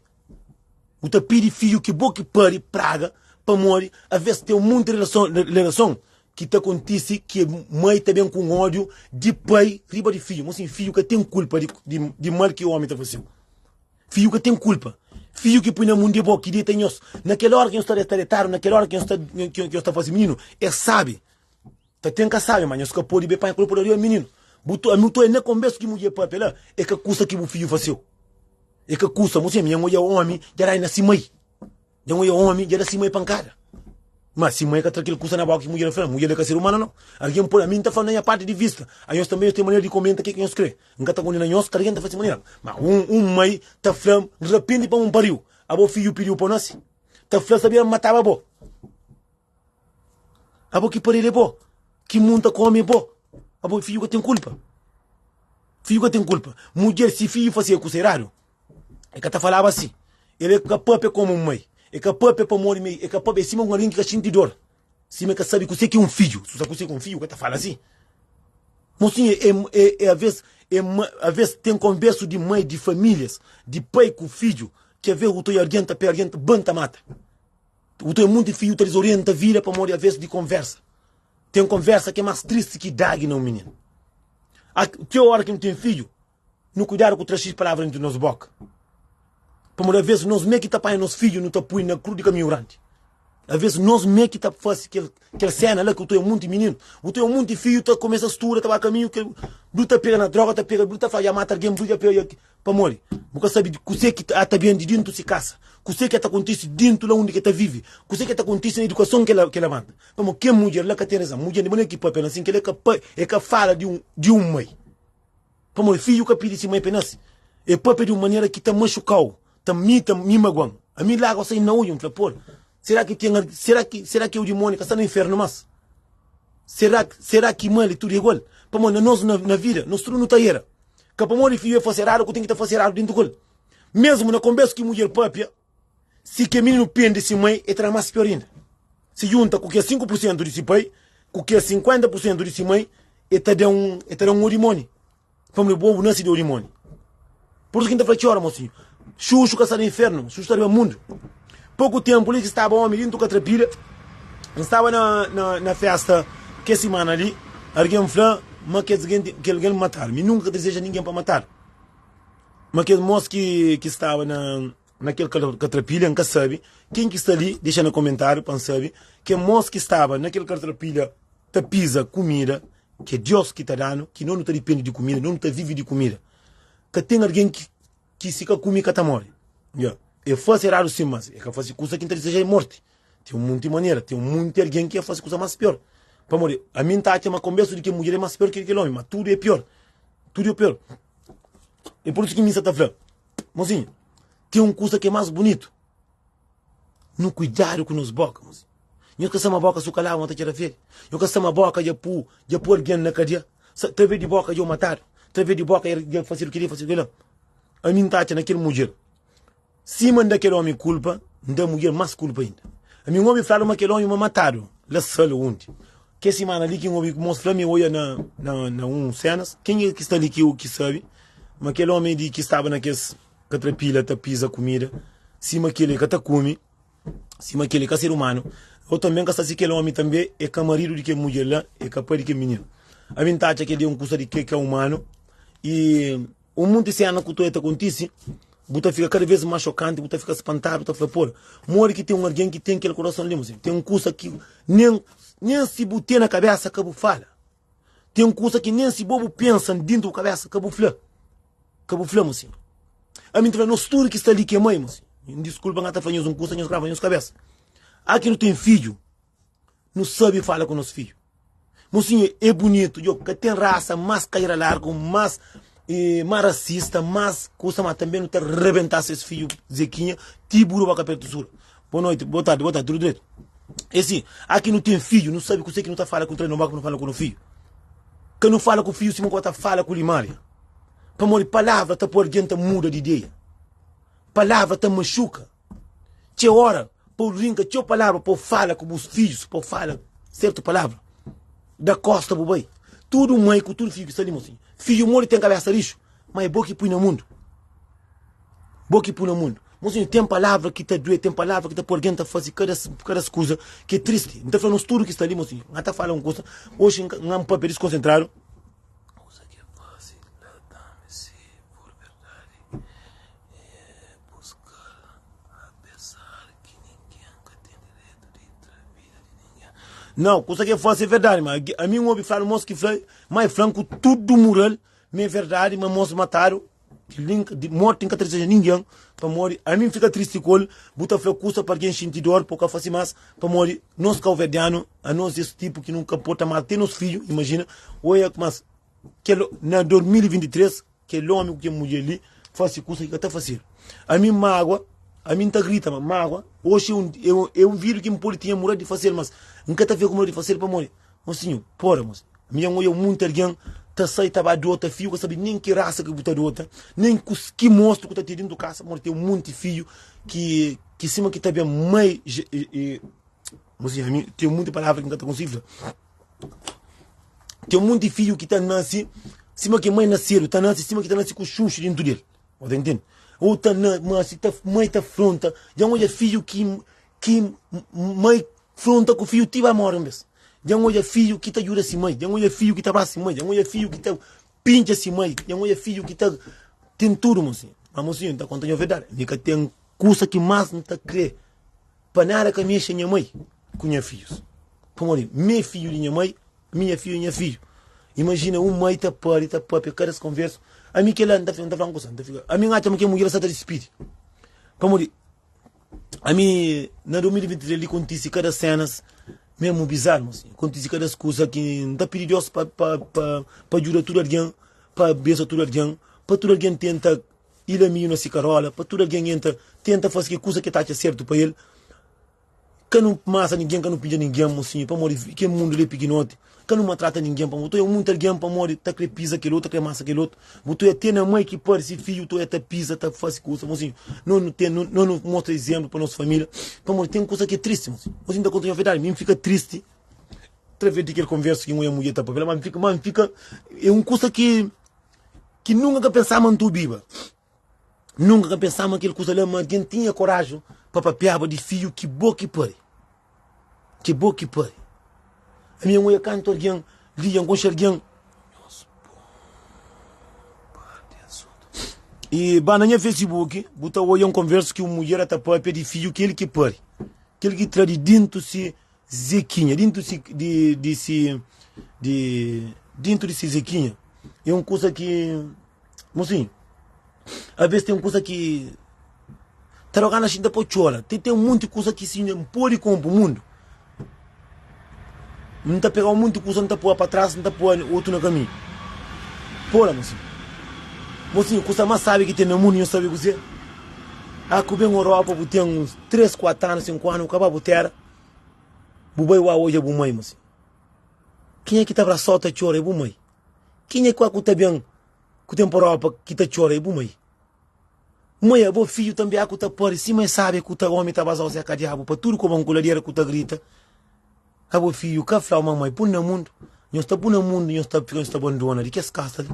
Bu ta pidi fidju ki bo ki pari praga pamodi aves ten monti relason, relason ki ta kontise ki mai ta ben ku un ódiu di pai riba di fidju. Mosinhu, fidju ka ten kulpa di, di, di mal ki omi ta fase-u. Fidju ka ten kulpa. Fidju ki pui na mundu é bo, ki deta nhos. Na kel óra ki nhos sta detadu, na kel óra ki nhos sta, ki nhos ta faze mininu, es sabe. Ta ten ka sabe, ma nhos ka pode be panha kulpa di riba mininu. Bu to, ami to é na konbersu ki mudjer papia la, é ka kusa ki bu fidju faseu. É ka kusa, mosinha, mi nha odja omi dja rai na si mai. Dja odja omi dja da si mai pankada. Ma si mai ka tra kel kusa na boka ki mudjer fla, mudjer la ka ser umanu nau. Algen pode, ami N ta fla na nha parti di vista, anhos tanbe nhos ten manera di komenta ke ki nhos kre. N ka ta kondena nhos, kada ken ta fla si manera. Ma un, un mai ta fla, N rapende pamo N pariu. Abo fidju pidiu pa nasi? Ta fla, sabia N mataba bo. Abo ki pariu el é bo, ki munta ku omi é bo. Abo fidju ka ten kulpa. Fidju ka ten kulpa. Mudjer, si fidju fase kusa eradu, E ka ta falaba si. El e ka papia komu un mai. E ka papia pamodi mi. E ka papia, é sima un algen ki ka xinti dor. Sima e ka sabe kuse ki é un fidju. Si bu sabe kuse ki é un fidju, bu ka ta fala si. Mosinhu, é, é, é aves, é, aves ten konbersu di mai, di familias, di pai ku fidju, ki aves bu ta oja algen ta pega algen, ta ban ta mata. Bu ta oja monti fidju ta dizorienta vida pamodi aves di konversa. Ten konversa ki é mas tristi ki dagi na un mininu. Txeu ora ki nu ten fidju, Nu kuidadu ku tra xis palavra entri nos boka. Pamodi aves nos me ki ta panha nos fidju nu ta pui na kru di kaminhu grandi. Aves nos me ki ta fasi kel kel sena la ki bu ta oia munti mininu, bu ta oia munti fidju ta kumesa studa ta ba kaminhu ke bu ta pega na droga ta pega bu ta fla ya mata algen bu ta pega pamodi bu ka sabi kuse ki ta ben di dintu si kasa, kuse ki ta kontisi dintu la undi ke ta vivi, kuse ki ta kontisi na idukason ke ke labanta. Pamodi kel mudjer la ka ten razan. Mudjer di manera ki papia la sin kel la e ka fala di un di un mai. Pamodi fidju ka pidi si mai pa e nase. E papia di un manera ki ta maxuka-u, ta mi ta mi magua-m. Ami lagua sai na odju, N fla, Pol, sera ki ten sera ki sera ki eu dimoni ka sta na infernu mas? Sera sera ki mal i tudu é igual? Pamodi na nos na na vida, nos tudu nu ta era. Ka pamodi fidju e fase eradu ku ten ki ta fase eradu dentu ku el. Mesmu na konbersu ki mudjer papia, Si ke mininu pende si mai, e ta da mas pior inda. Si junta ku ke 5 pur sentu di si pai, ku ke 50 pur sentu di si mai, e ta da un, e ta da un odimoni. Pamodi bo bu nasi di odimoni. Pur isu ki N ta fla txora, mosinhu, xuxu ka sta na infernu, xuxu sta riba mundu. Poku tenpu li ki staba omi dintu katrapilha, N staba na, na, na festa ke simana li, argen fla ma kes genti, kel algen matadu. Mi nunka ka ta dizeja ningen pa matadu. Ma kes mos ki, ki staba na. Na kel katrapilha, N ka sabe. Ken ki sta li, dexa na komentáriu pa N sabe. Ken mos ki staba na kel katrapilha ta piza kumida, ki é Deus ki ta da-nu, ki nos nu ta dipende di kumida, nos nu ta vive di kumida. Ka ten algen ki, ki si ka kume ka ta móre. Nha, e fase eradu sin, mas e ka fase kusa ki N ta dizeja é morti. Ten un monti manera, ten un monti algen ki fase kusa más pior. Pamodi, ami N ta atxa ma konbersu di kel mudjer é más pior ki di kel omi, ma tudu é pior. Tudu é pior. É pur isu ki mi sa ta fla. Mozinho, ten un kusa ki é más bunitu. Nu kuidadu ku nos boka, mozinho. Nhos ka sa ma boka su kalaba ma ta txera fedi. Nhos ka sa ma boka dja pu, dja pu algen na kadia. Sa, traves di boka dja u matadu. Traves di boka dja fasedu keli, fasedu kela. Ami N ta atxa na kel mudjer. Sima N da kel omi kulpa, N da mudjer más kulpa inda. Ami N obi fladu ma kel omi ma matadu la sal undi. Kes simana li ki N obi mos fla mi oia na na na un senas. Kenha ki sta li ki ki sabi ma kel omi di ki staba na kes katrapila ta piza kumida sima kel e ka ta kume. Sima kel é ka ser umanu, ô tanbê N ka sta si kel ómi tanbê é ka maridu di kel mudjer la, é ka pai di kel mininu. Ami N ta atxa kel-li é un kusa di ke ka umanu i un monti séna ku ta kontise, bu ta fika kada vês más xokanti, bu ta fika spantadu, bu ta fla, Pô, modi ki ten un algen ki ten kel kurason li? Ten un kusa ki nen nen si bu ten na kabésa ka bu fala. Ten kusa ki nen si bo bu pensa dintu bu kabésa ka bu fla. Ka bu fla, mosinhu. Ami N ta fla, nos tudu ki sta li ki é mai, mosinhu. Diskulpa, N ka ta fla nhos un kusa, nhos grava nhos kabésa. A ki nu ten fidju, nu sabe fala ku nos fidju. Mosinhu, é bunitu, djo, ka ten rasa más kaira largu, más más rasista, más kusa, ma tanbe nu ta rebenta ses fidju Zekinha ti buru baka pertu sura. Boa noite, boa tarde, boa tarde, tudu dretu. É si, a ki nu ten fidju, nu sabe kuse ki nu ta fala ku nu tra, nu fala ku no fidju. Ka nu fala ku fidju sima ku ta fala ku limária. Pamodi palavra ta poi algen ta muda di ideia. Palavra ta maxuka. Txeu ora pa bu rinka txeu palavra pa bu fala ku bus fidjus, pa bu fala sertu palavra, da kosta bu bai. Tudu mai ku tudu fidju ki sta li, mosinhu. Fidju modi ten kabesa rixu, ma é bo ki pui na mundu. Bo ki pui na mundu. Mosinhu, ten palavra ki ta due, ten palavra ki ta poi algen ta faze kada, kada kuza ki é tristi. N ta fla nos tudu ki sta li, mosinhu, N ta fala un kuza, oxi N ka papia diskonsentradu. Kuza ki fase la tambe si for verdadi é buskal apesar ki ningen ka ten direitu di tra vida di ningen. Nau, kusa ki fase é verdadi, ma ami N obi fladu mos ki fla, ma e flan ku tudu mural ma é verdadi ma mos matadu. Kel-li morti N ka ta dizeja ningen, pamodi ami N fika tristi ku el. Bu ta fla kusa pa algen xinti dor pa bu ka fase más, pamodi nos kauverdianu anos es tipu ki nu ka pode ta mata te nos fidju. Imajina oia mas kel na 2023 kel omi ku kel mudjer li fase kusa ki ka ta fasedu. Ami N magua, ami N ta grita ma magua oxi é un vídiu ki N pode tinha mural di fasel, mas N ka ta fika ku mural di fasel pamodi Mosinhu, pora mosinhu. Mi dja N odja munti algen ta sai ta ba dota fidju, ka sabe nen ki rasa ki bu ta dota, nen ku ki mostru ku ta ten dentu kasa, pamodi ten munti fidju ki ki sima ki ta ben mai mosinhu, ami ten munti palavra ki N ka ta konsigi fla. Ten munti fidju ki ta nase sima ki mai nasedu, ta nase sima ki ta nase ku xuxu dentu del. Bu ta intende? Ou ta nase, ta mai ta fronta. Dja N odja fidju ki ki mai fronta ku fidju ti ba more un bes. Dja N odja fidju ki ta djuda si mai, dja N odja fidju ki ta brasa si mai, dja N odja fidju ki ta pintxa si mai, dja N odja fidju ki ta ten tudu, mosinhu. Ma mosinhu, N ta konta nho verdadi, mi ka ten kusa ki mas N ta kre pa nada ka mexe nha mai ku nha fidjus. Pamodi mi é fidju di nha mai, mi nha fidju é nha fidju. Imajina un mai ta pari, ta papia kada es konversu. Ami kila N ta fla un kusa, N ta fika, ami N atxa ma kel mudjer sa ta dispidi. Pamodi Ami na 2023 li kontise kada senas mesmu bizarro, mosinhu. Kontise kada kusa ki N ta pidi Deus pa, pa, pa, pa djuda tudu algen, pa bensa tudu algen, pa tudu algen tenta ila minhu na si karola, pa tudu algen entra tenta fase ki kusa ki ta atxa sertu pa el. Ka nu masa ningen, ka nu pintxa ningen, mosinhu, pamodi kel mundu li é pikinoti. Ka nu maltrata ningen, pamodi bu ta oia munti algen pamodi ta kre piza kel otu, ta kre masa kel otu. Bu ta oia te na mai ki pari si fidju, bu ta oia ta piza, ta fase kusa. Mosinhu, no nu ten, no nu mostra izénplu pa nos família, pamodi ten kusa ki é tristi, mosinhu. Mosinhu, N ta konta nha verdadi, mi N fika tristi através di kel konversa ki N oia mudjer ta papia la, ma N fika, ma N fika, é un kusa ki ki nunka N ka pensaba ma N ta obiba. Nunka ka pensaba ma kel kusa la, ma algen tinha koraju pa papiaba di fidju ki bo ki pari. Ki bo ki pari. Ami N oia kantu algen liga, N konxe algen. I ba na nha Facebook, bu ta oia un konversa ki un mudjer ta papia di fidju ki el ki pari. Kel ki tra di dintu si Zequinha, dintu si di, di si di dintu di si Zequinha. É un kusa ki Mosinhu, avês ten kusa ki ta da gana xinta pa txora. Ten, ten munti kusa ki si N pode konpo mundu, N ta pega un munti kusa, N ta pua pa tras, N ta pua otu na kaminhu. Pora, mosinhu. Mosinhu, kusa más sábi ki ten na mundu, nhos sabe kuzê? A ku ben Europa, bu ten uns 3, 4 anu, 5 anu, bu ka ba bu téra, bu bai wá odja bu mai, mosinhu. Kenha ki ta brasa-u ta txora é bu mai. Kenha ki ku ta ben ku ten pa Europa ki ta txora é bu mai. Mai abo fidju tanbe a ku ta pari sima e sabe ku ta omi ta bazau zeka diabu pa tudu kobon ku ladera ku ta grita abo fidju ka flau mamai pun na mundu nhos ta pun na mundu nhos ta fika nhos ta bandona di kes kasa li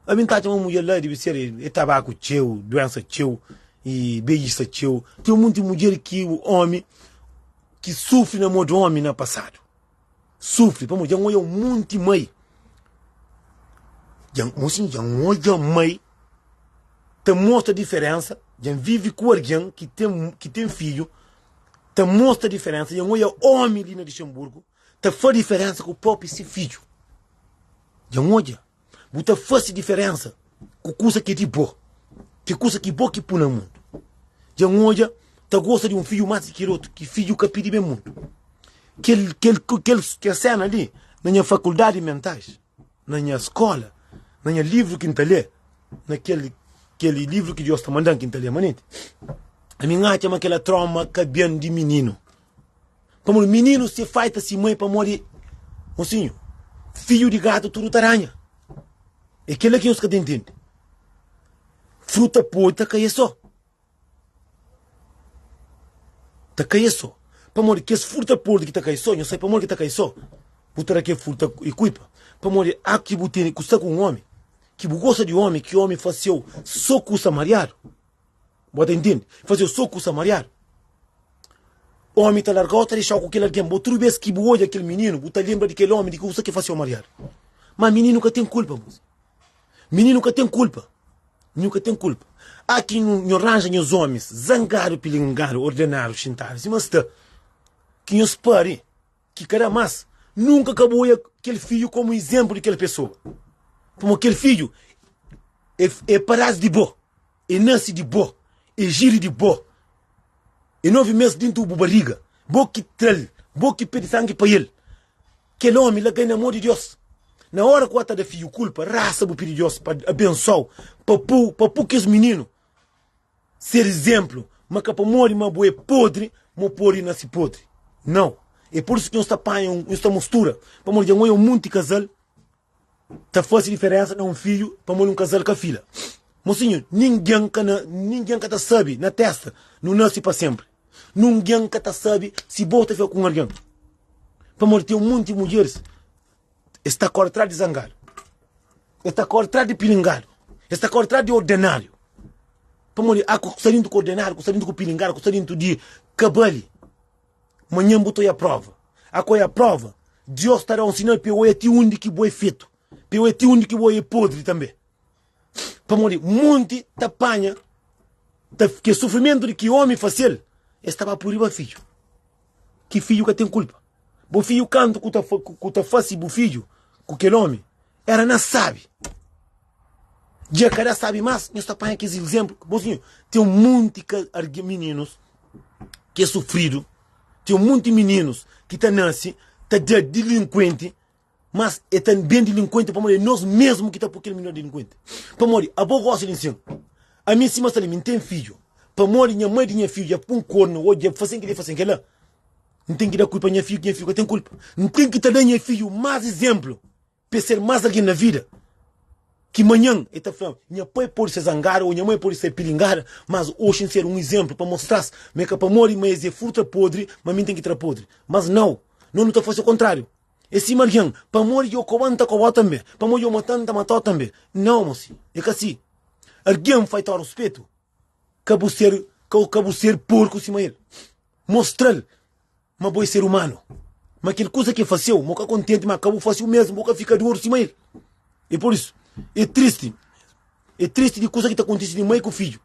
ami nta atxa ma mudjer la dibi ser e tabaku txeu duensa txeu i bejisa txeu ten munti mudjer ki omi ki sufri na mo di omi na pasadu. Sufri pamodi dja N odja un monti mai Dja N sin dja N odja mai ta mostra diferensa Dja N vive ku algen ki ten ki ten fidju ta mostra diferensa Dja N odja omi li na Luxemburgu ta faz diferensa ku propi si fidju Dja N odja Bu ta fase diferensa ku kusa ki é di bo, ki kusa ki bo ki pui na mundu. Dja N odja ta gosta di un fidju más di kel otu, ki fidju ka pidi ben mundu. Kel, kel, kel, kel sena li na nha fakuldadi mentais, na nha skola, na nha livru ki N ta lé, na kel, kel livru ki Deus ta manda-m ki N ta lé manenti, ami N atxa ma kela trauma ka ben di mininu. Pamodi mininu se faita si mai pamodi mosinhu fidju di gatu tudu ta ranha. É kela ki nhos ka ta intende. Fruta podri ta kai so. Ta kai so. Pamodi kes fruta podri ki ta kai so, nhos sabe pamodi ki ta kai so? Bu ta da kel fruta e kuipa. Pamodi a ki bu tene ku sta ku un omi, ki bu gosta di omi, ki omi faseu so kusa mariadu. Bo ta intende? Faze so kusa mariadu. Omi ta largau, ta dexau ku kel algen. Bo tudu bes ki bu odja kel mininu, bu ta lenbra di kel omi, di kusa ki faseu mariadu. Ma mininu ka ten kulpa, mosi. Mininu ka ten kulpa. Mininu ka ten kulpa. A ki nho ranja nhos omis zangadu, pilingadu, ordenadu, xintadu, sima sta, ki nhos pari. Ki ka da más. Nunka ka bu oia kel fidju komu izénplu di kel pesoa. Pamodi kel fidju é, é padás di bo, é nase di bo, é jiri di bo, é novi mês dintu bu bariga, bo ki tra-l, bo ki pidi sangi pa el. Kel ómi la kai na mô di Deus. Na óra ku ata da fidju kulpa, rasa bu pidi Deus pa abensua-u, pa pô, pa pô kes mininu Ser izénplu, ma ka pamodi ma bo é podri, ma bu pode nase podri. Nau. É pur isu ki nhos ta panha un, nhos ta mustura. Pamodi dja N odja un monti kazal ta fase diferénsa na un fidju pamodi un kazal ka fila. Mosinhu, ningen ka na, ningen ka ta sabe na tésta nu nase pa sénpri. Nungen ka ta sabe si bo ta fika ku un algen. Pamodi ten un monti mudjeris Es ta kore tras di zangadu, es ta kore tras di pilingadu, es ta kore tras di ordenariu. Pamodi a ku sta dintu ku ordenariu, ku sta dintu ku pilingadu, ku sta dintu di kabali. Manhan bu ta oia prova. A ku oia prova, Dios ta da un sinal pa e oia ti undi ki bo é fetu, pa e oia ti undi ki bo é podri tanbe. Pamodi monti ta panha ta ke sufrimentu di ki omi fasel, es ta ba pui riba fidju. Ki fidju ka ten kulpa. Bo fidju kantu ku ta ku ta fasi bu fidju ku kel omi era na sabi. Dja ka da sabi mas, nhos ta panha kes izemplu. Bo sinhor, ten un monti ka argi mininus ki é sufridu, ten un monti mininus ki ta nasi ta da dilinkuenti. Mas e ta ben dilinkuenti pamodi é nos mesmu ki ta poi kel mininu dilinkuenti. Pamodi abo gosta di nsin, ami sima sta li mi N ten fidju, pamodi nha mai di nha fidju dja pun kornu ô dja fasen kili fasen kila, N ten ki da kulpa nha fidju ki nha fidju ka ten kulpa. N ten ki ta da nha fidju mas izemplu pa e ser mas algen na vida. Ki manhan e ta fla, nha pai pode ser zangadu ô nha mai pode ser pilingada, mas oxi N ser un izemplu pa mostra-s ma é ka pamodi ma es é fruta podri ma mi N ten ki tra podri. Mas nau, nos nu ta fase o kontrariu. É sima algen, pamodi djo koba-m, N ta koba-u tanbe, pamodi djo mata-m, N ta mata-u tanbe. Nau, mosi, é ka si. Algen fai-ta ruspetu, ka bu ser, ka bu ser porku sima el. Mostra-l ma bo é ser umanu, ma kel kuza ki el fase-u, ma bu ka kontenti, ma ka bu fase-u mesmu, bu ka fika dodu sima el. É pur isu, é tristi, é tristi di kuza ki ta kontise di mai ku fidju.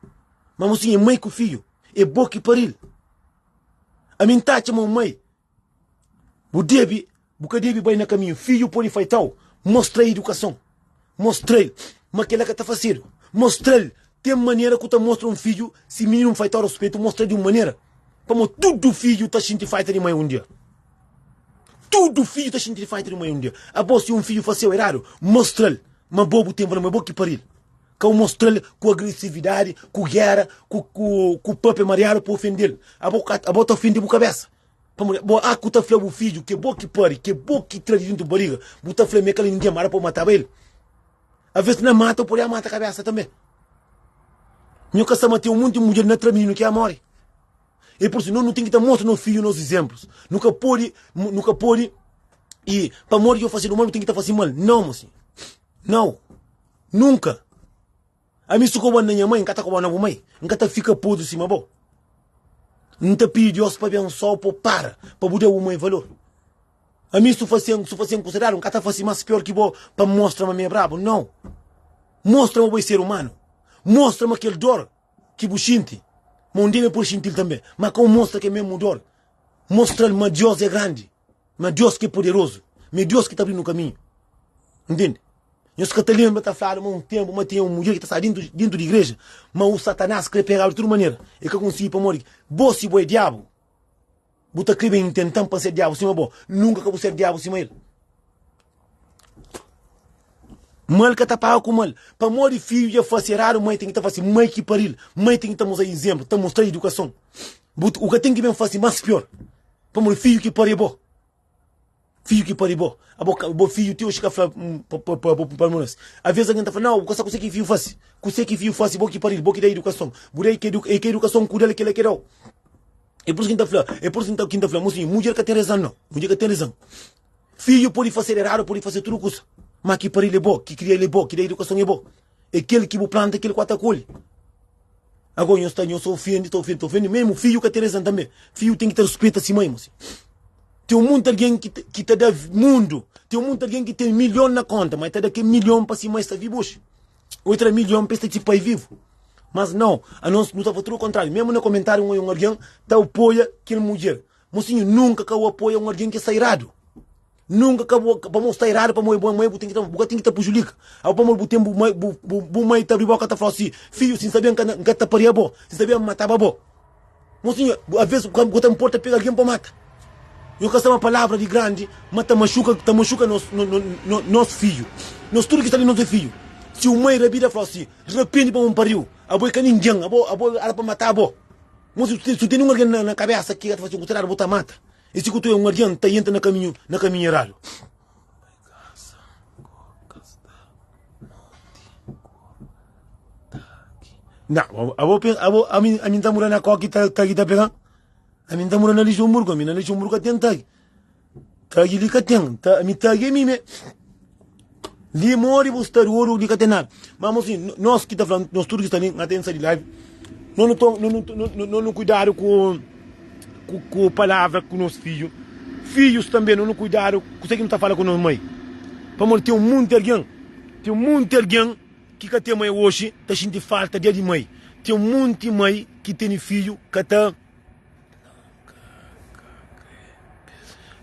Ma mosinhu, é mai ku fidju, é bo ki pari-l. Ami N ta atxa ma un mai Bu debe, bu ka debe bai na kaminhu. Fidju pode faitau, mostra-l idukason. Mostra-l ma kel-la ka ta fasedu. Mostra-l ten manera ku ta mostra un fidju si mininu faitau ruspetu, mostra-l di un manera. Pamodi tudu fidju ta xinti faita di mai un dia. Tudu fidju ta xinti faita di mai un dia. Abo si un fidju faseu eradu, mostra-l ma bo bu ten valor, ma bo ki pari-l. Ka bu mostra-l ku agresividadi, ku géra, ku, ku, ku papia mariadu pa ofende-l. Abo, abo ta ofende bu kabesa. Pamodi bo a ku ta fla bu fidju ke bo ki pari, ke bo ki tra di dintu bariga, bu ta fla ma e ka la ningen, ma da pa bu mataba el. Aves na mata, bu pode mata kabesa tanbe. Nho ka sta ma ten un monti mudjer na tra mininu ki a more. E pur isu no nu ten ki ta mostra nos fidju nos izenplus. Nu ka pode, nu ka pode i pamodi ki yo fasedu mal, nu ten ki ta fase mal. Nau, mosinhu. Nau. Nunka. Ami su koba na nha mai, N ka ta koba na bu mai. N ka ta fika podri sima bo. N ta pidi Dios pa bensau pa bu para, pa bu da bu mai valor. Ami su fasen, su fasen kusa eradu, N ka ta fasi mas pior ki bo pa N mostra ma mi é brabu. Nau. Mostra ma bo é ser umanu. Mostra ma kel dor ki bu xinti, ma un dia mi pode xinti-l tanbê. Ma ka bu mostra kel mesmu dor. Mostra-l ma Dios é grandi, ma Dios ki é poderozu, ma é Dios ki ta abri-nu kaminhu. Ntende? Nhos ka ta lenbra ta fladu ma un ténpu ma tinha un mudjer ki ta staba dintu, dintu di igreja, ma u Satanás krê pegaba di tudu manera. El ka konsigi pamodi bo si bo é diabu, bu ta krê ben intenta-m pa N ser diabu sima bo. Nunka ka bu ser diabu sima el. Mal ka ta paga ku mal. Pamodi fidju dja fase eradu, mai ten ki ta fase. Mai ki pari-l, mai ten ki ta mostra izénplu, ta mostra idukason. Bu, u ka ten ki ben fase más pior. Pamodi fidju ki pari é bo. Fidju ki pari bo. Abo, bo fidju ti oxi ka fla pa, pa, pa, pa, pa monas. Aves algen ta fla, nau, bu ka sa kuse ki fidju fase. Kuse ki fidju fase, bo ki pari-l, bo ki da idukason. Bu da ke, e ke idukason ku da-l, kila ke da-u. É pur isu ki N ta fla, é pur isu ki N ta fla, mosinhu, mudjer ka ten rezan nau. Mudjer ka ten rezan. Fidju pode faser eradu, pode faser tudu kusa, ma ki pari-l é bo, ki kria-l é bo, ki da idukason é bo. É kel ki bu planta, kel ku ta kolhe. Agora nhos ta nhos ta ofende, ta ofende, ta ofende mesmu. Fidju ka ten rezan tanbe. Fidju ten ki ta ruspeta si mai, mosi. Ten munti algen ki ki ta da mundu, ten munti algen ki ten milhon na konta, ma el ta da kel milhon pa si mai sta vivu oxi. Ou el ta da milhon pa el sta si pai vivu. Mas nau, anos nu ta fla tudu kontrariu. Mesmu na komentariu un un algen ta apoia kel mudjer. Mosinhu, nunka ka bu apoia un algen ki sta iradu. Nunka ka bu, pamodi sta iradu, pamodi bu mai, bu ten ki ta, bu ka ten ki ta pujulika. Abo pamodi bu ten bu mai, bu, bu, bu mai ta abri boka ta fla si, fidju, si N sabia N ka, N ka ta paria bo, si N sabia N mataba bo. Mosinhu, aves bu ka ta nporta pega algen pa mata. Nho ka sta ma palavra di grandi, ma ta maxuka, ta maxuka nos, no, no, no, nos fidju. Nos tudu ki sta li nos é fidju. Si un mai rabida fla si, rapende pamodi N pariu, abo é ka ningen, abo, abo era pa mata bo. Mo si su tene un algen na kabesa ki ka ta fasi un kusa eradu, bu ta mata. I si ku tu é un algen ta entra na kaminhu na kaminhu eradu. Na, abo pensa, abo, ami, ami ta mura na koki ta tagi ta pegan. Ami ta mura na Luxemburgo, ami na Luxemburgo ka ten tagi. Tagi li ka ten, ta, ami tagi é mi me. Li modi bu sta di oru li ka ten nada. Ma mosinhu, nos ki ta fla, nos tudu ki sta li, na ten sa di live, no nu to, no no no nu kuidadu ku ku ku palavra ku nos fidju. Fidjus tanbe no nu kuidadu kuse ki nu ta fala ku nos mai. Pamodi ten munti algen, ten munti algen ki ka ten mai oxi ta xinti falta dia di mai. Ten munti mai ki tene fidju ka ta.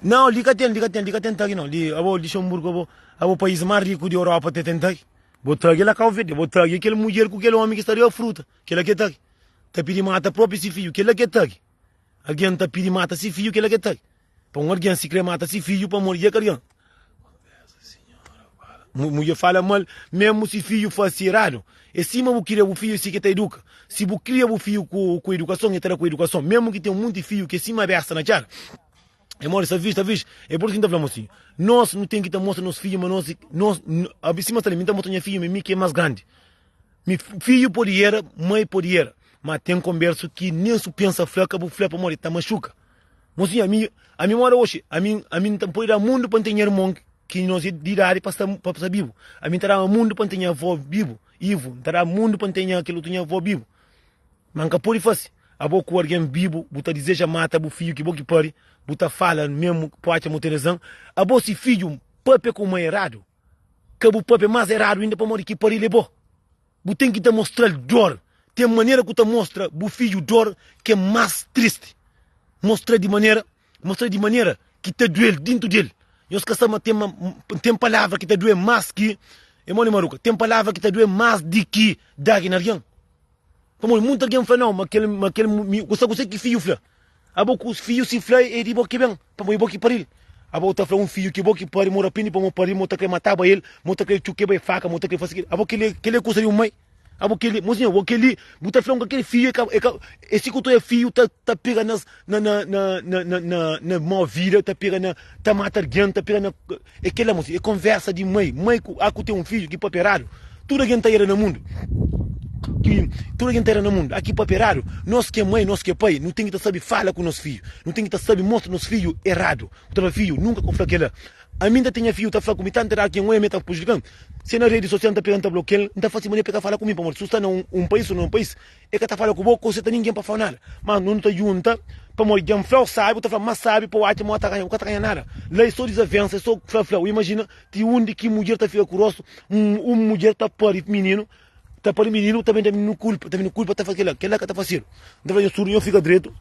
Nau, li ka ten, li ka ten, li ka ten tagi nau. Li, abo Luxemburgo, abo, abo país más riku di Europa te ten tagi. Bo tagi la Kau Verde, bo tagi kel mudjer ku kel omi ki sta riba fruta, kila ke tagi. Ta pidi mata propi si fidju, kila ke tagi. Algen ta pidi mata si fidju, kila ke tagi. Pa un algen si kre mata si fidju pamodi dja ka algen. Mudjer fala mal, mesmu si fidju fasi eradu. É sima bu kria bu fidju, é si ki ta eduka. Si bu kria bu fidju ku, ku edukason, el ta da ku edukason. Mesmu ki ten munti fidju ki é sima besta na txada, é modi sta vixi, sta vixi. É pur isu ki N ta fla mosinhu, nos nu ten ki ta mostra nos fidju ma nos, nos, sima sta li, mi ta mostra nha fidju ma mi ki é más grandi. Mi fidju pode era, mai pode era, ma ten konbersu ki nen su pensa fla ka bu fla pamodi ta maxuka. Mosinhu, ami, ami mora oxi, ami, ami N ta pode da mundu pa N ten nha irmon ki nos é di idadi pa sta, pa sta bibu. Ami N ta daba mundu pa N ten nha avó bibu, Ivu, N ta daba mundu pa N ten nha kel otu nha avó bibu. Ma N ka pode fase. Abo ku algen bibu, bu ta dizeja mata bu fidju ki bo ki pari, bu ta fala mesmu pa atxa ma bu ten razan. Abo si fidju papia ku mai eradu, ka bu papia más eradu inda pamodi ki pari-l é bo. Bu ten ki ta mostra-l dor. Ten manera ku ta mostra bu fidju dor ki é más tristi. Mostra di manera, mostra di manera ki ta duel dintu di el. Nhos ka sa ma ten, ten palavra ki ta due más ki, é modi Maruka, ten palavra ki ta due más di ki dagi na algen. Pamodi munti algen fla nau, ma kel, ma kel, mi, ku sa kuse ki fidju fla. Abo ku fidju si fla é di bo ki ben, pamodi bo ki paril. Abo ta fla un fidju ki bo ki pari, mo rapende pamo pari, mo ta kre mataba el, mo ta kre txukeba el faka, mo ta kre fasi kil. Abo keli, keli é kusa di un mai. Abo keli, mosinha, abo keli, bu ta fla un ka kel fidju é ka, é ka, é si ku ta oia fidju ta, ta pega nas, na, na, na, na, na, na, na mau vida, ta pega na, ta mata algen, ta pega na, é kela mosinha, é konversa di mai, mai ku, a ku ten un fidju ki papia eradu, tudu algen ta era na mundu. ki tudu algen ta era na mundu. Aki papia eradu, nos ki é mai, nos ki é pai, nu ten ki ta sabe fala ku nos fidju, nu ten ki ta sabe mostra nos fidju eradu. Bu ta fla, Fidju, nunka ka bu fla kela. Ami N ta ten nha fidju ta fla ku mi tantu eradu ki N oia mi el ta prujudika-m. Se na redi sosial N ta pega N ta blokia-l, N ta fase manera pa el ka fala ku mi, pamodi si bu sta na un país o na un país, el ka ta fala ku bo, ka bu seta ningen pa fla-u nada. Má nu ta djunta pamodi dja N fla-u sábi, bu ta fla más sábi pa bu atxa ma bu ta ganha. Bu ka ta ganha nada. La é sô dizavénsa, é sô fla-fla. Bu imajina ti undi ki mudjer ta fika ku róstu, un mudjer ta pari mininu, ta pari mininu, ta ben da mininu kulpa, ta mininu kulpa ta fase kila, kila ka ta fasedu. N ta fla nhos tudu, nhos fika dretu,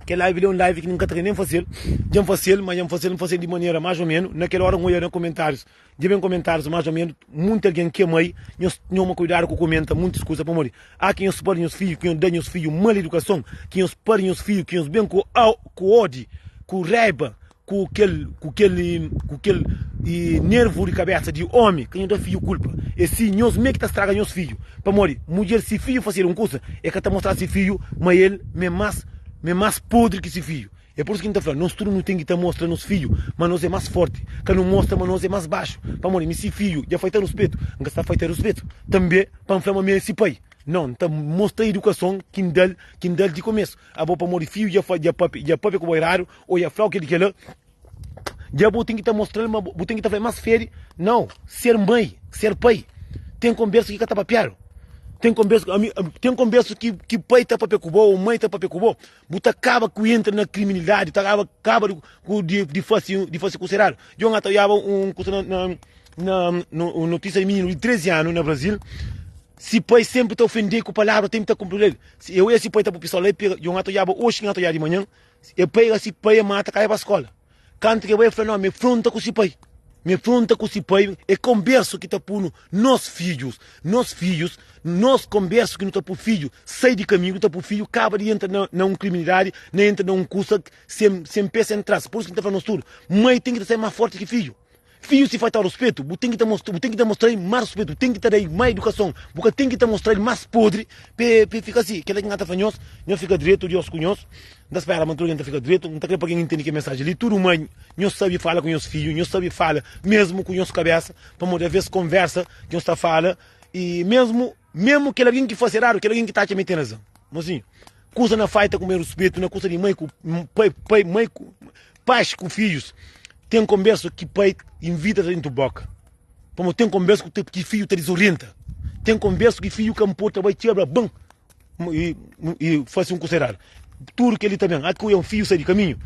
kel live li é un live ki N ka ta kre nen fasel, dja N fasel, ma dja N fasel, N fasel di manera más o menu, na kel ora N oia na komentarius, dja ben komentarius más o menu, munti algen ke mai, nhos toma kuidadu ku komenta muntis kusa, pamodi a ki nhos pari nhos fidju, ki nhos da nhos fidju mal idukason, ki nhos pari nhos fidju, ki nhos ben ku ku odi, ku raiba, ku kel ku kel ku kel nervu di kabesa di omi ka nho da fidju kulpa e si nhos me ki ta straga nhos fidju pamodi mudjer si fidju fasel un kusa e ka ta mostra si fidju ma el me mas me mas podri ki si fidju e pur isu ki N ta fla nos tudu nu ten ki ta mostra nos fidju ma nos e mas forti ka nu mostra ma nos e mas baxu pamodi mi si fidju dja faita ruspetu N ka sta faita ruspetu tanbe pa N fla ma mi e si pai nau N ta mostra idukason ki N dal ki N dal di komesu abo pamodi fidju dja dja papia dja papia ku bo eradu Oia flau kel kela dja bu ten ki ta mostral ma bu ten ki ta fla mas fedi nau ser mai ser pai ten konbersu ki ka ta papiadu ten konbersu ami ten konbersu ki ki pai ta papia ku bo ou mai ta papia ku bo bu ta kaba ku entra na kriminalidadi ta kaba kaba ku di di fasi di fasi kusa eradu dja un ta oiaba un kusa na na na no notisia di mininu di 13 anu na Brasil si pai senpri ta ofendel ku palabra tenpri ta konplikal si eu oia si pai ta pui pistola el pega dja un ta oiaba oxi ki un ta oiaba di manhan E pega si pai e mata ka e ba skola. Kantu ke bai e fla no, mi fronta ku si pai. Mi fronta ku si pai e konbersu ki ta punu nos fidjus, nos fidjus, nos konbersu ki nu ta pu fidju sai di kaminhu, ki ta pu fidju kaba di entra na na un kriminalidadi, na entra na un kusa sen sen pe sen tras. Pur isu ki N ta fla nos tudu, mai ten ki ta sai mas forti ki fidju. Fidju si faltau ruspetu, bu ten ki ta mostra, bu ten ki ta mostra-l mas ruspetu, bu ten ki ta da-l mas idukason, bu ka ten ki ta mostra-l mas podri pa e fika si. Kila ki N ta fla nhos, nhos fika dretu, Deus ku nhos. N ta spera ma tudu algen ta fika dretu. N ta kre pa algen intende kel mensajen li. Tudu mai, nhos sabe fala ku nhos fidju, nhos sabe fala mesmu ku nhos kabesa, pamodi aves konversa ki nhos ta fala i mesmu, mesmu kel algen ki fase eradu, kel algen ki ta atxa ma el ten razon. Mosinhu, kusa na faita ku mai ruspetu, na kusa di mai ku pai, pai, mai ku. Pais ku fidjus ten konbersu ki pai invita ta dentu boka. Pamodi ten konbersu ki fidju ta dizorienta. Ten konbersu ki fidju ka nporta bai txebra ban i, i fasi un kusa eradu. Tudu kel-li ta ben. Ati ku un fidju sai di kaminhu,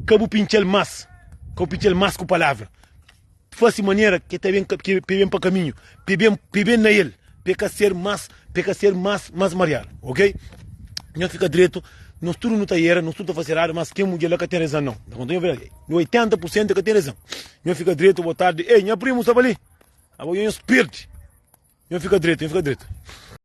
ka bu pintxa-l mas, ka bu pintxa-l mas ku palavra. Fasi manera ke ta ben, ke pe ben pa kaminhu, pe ben, pe ben na el, pe ka ser mas, pe ka ser mas, mas mariadu, ok? Nhos fika dretu, nos tudu nu ta era, nos tudu ta fasi eradu, mas ken mudjer la ka ten rezan nau. Ta konta nho verdadi, 80 por sentu ka ten rezan. Nhos fika dretu, bo tardi. Ei, nha primu sta pa li. Abo nhos perdi. Nhos fika dretu, nhos fika dretu.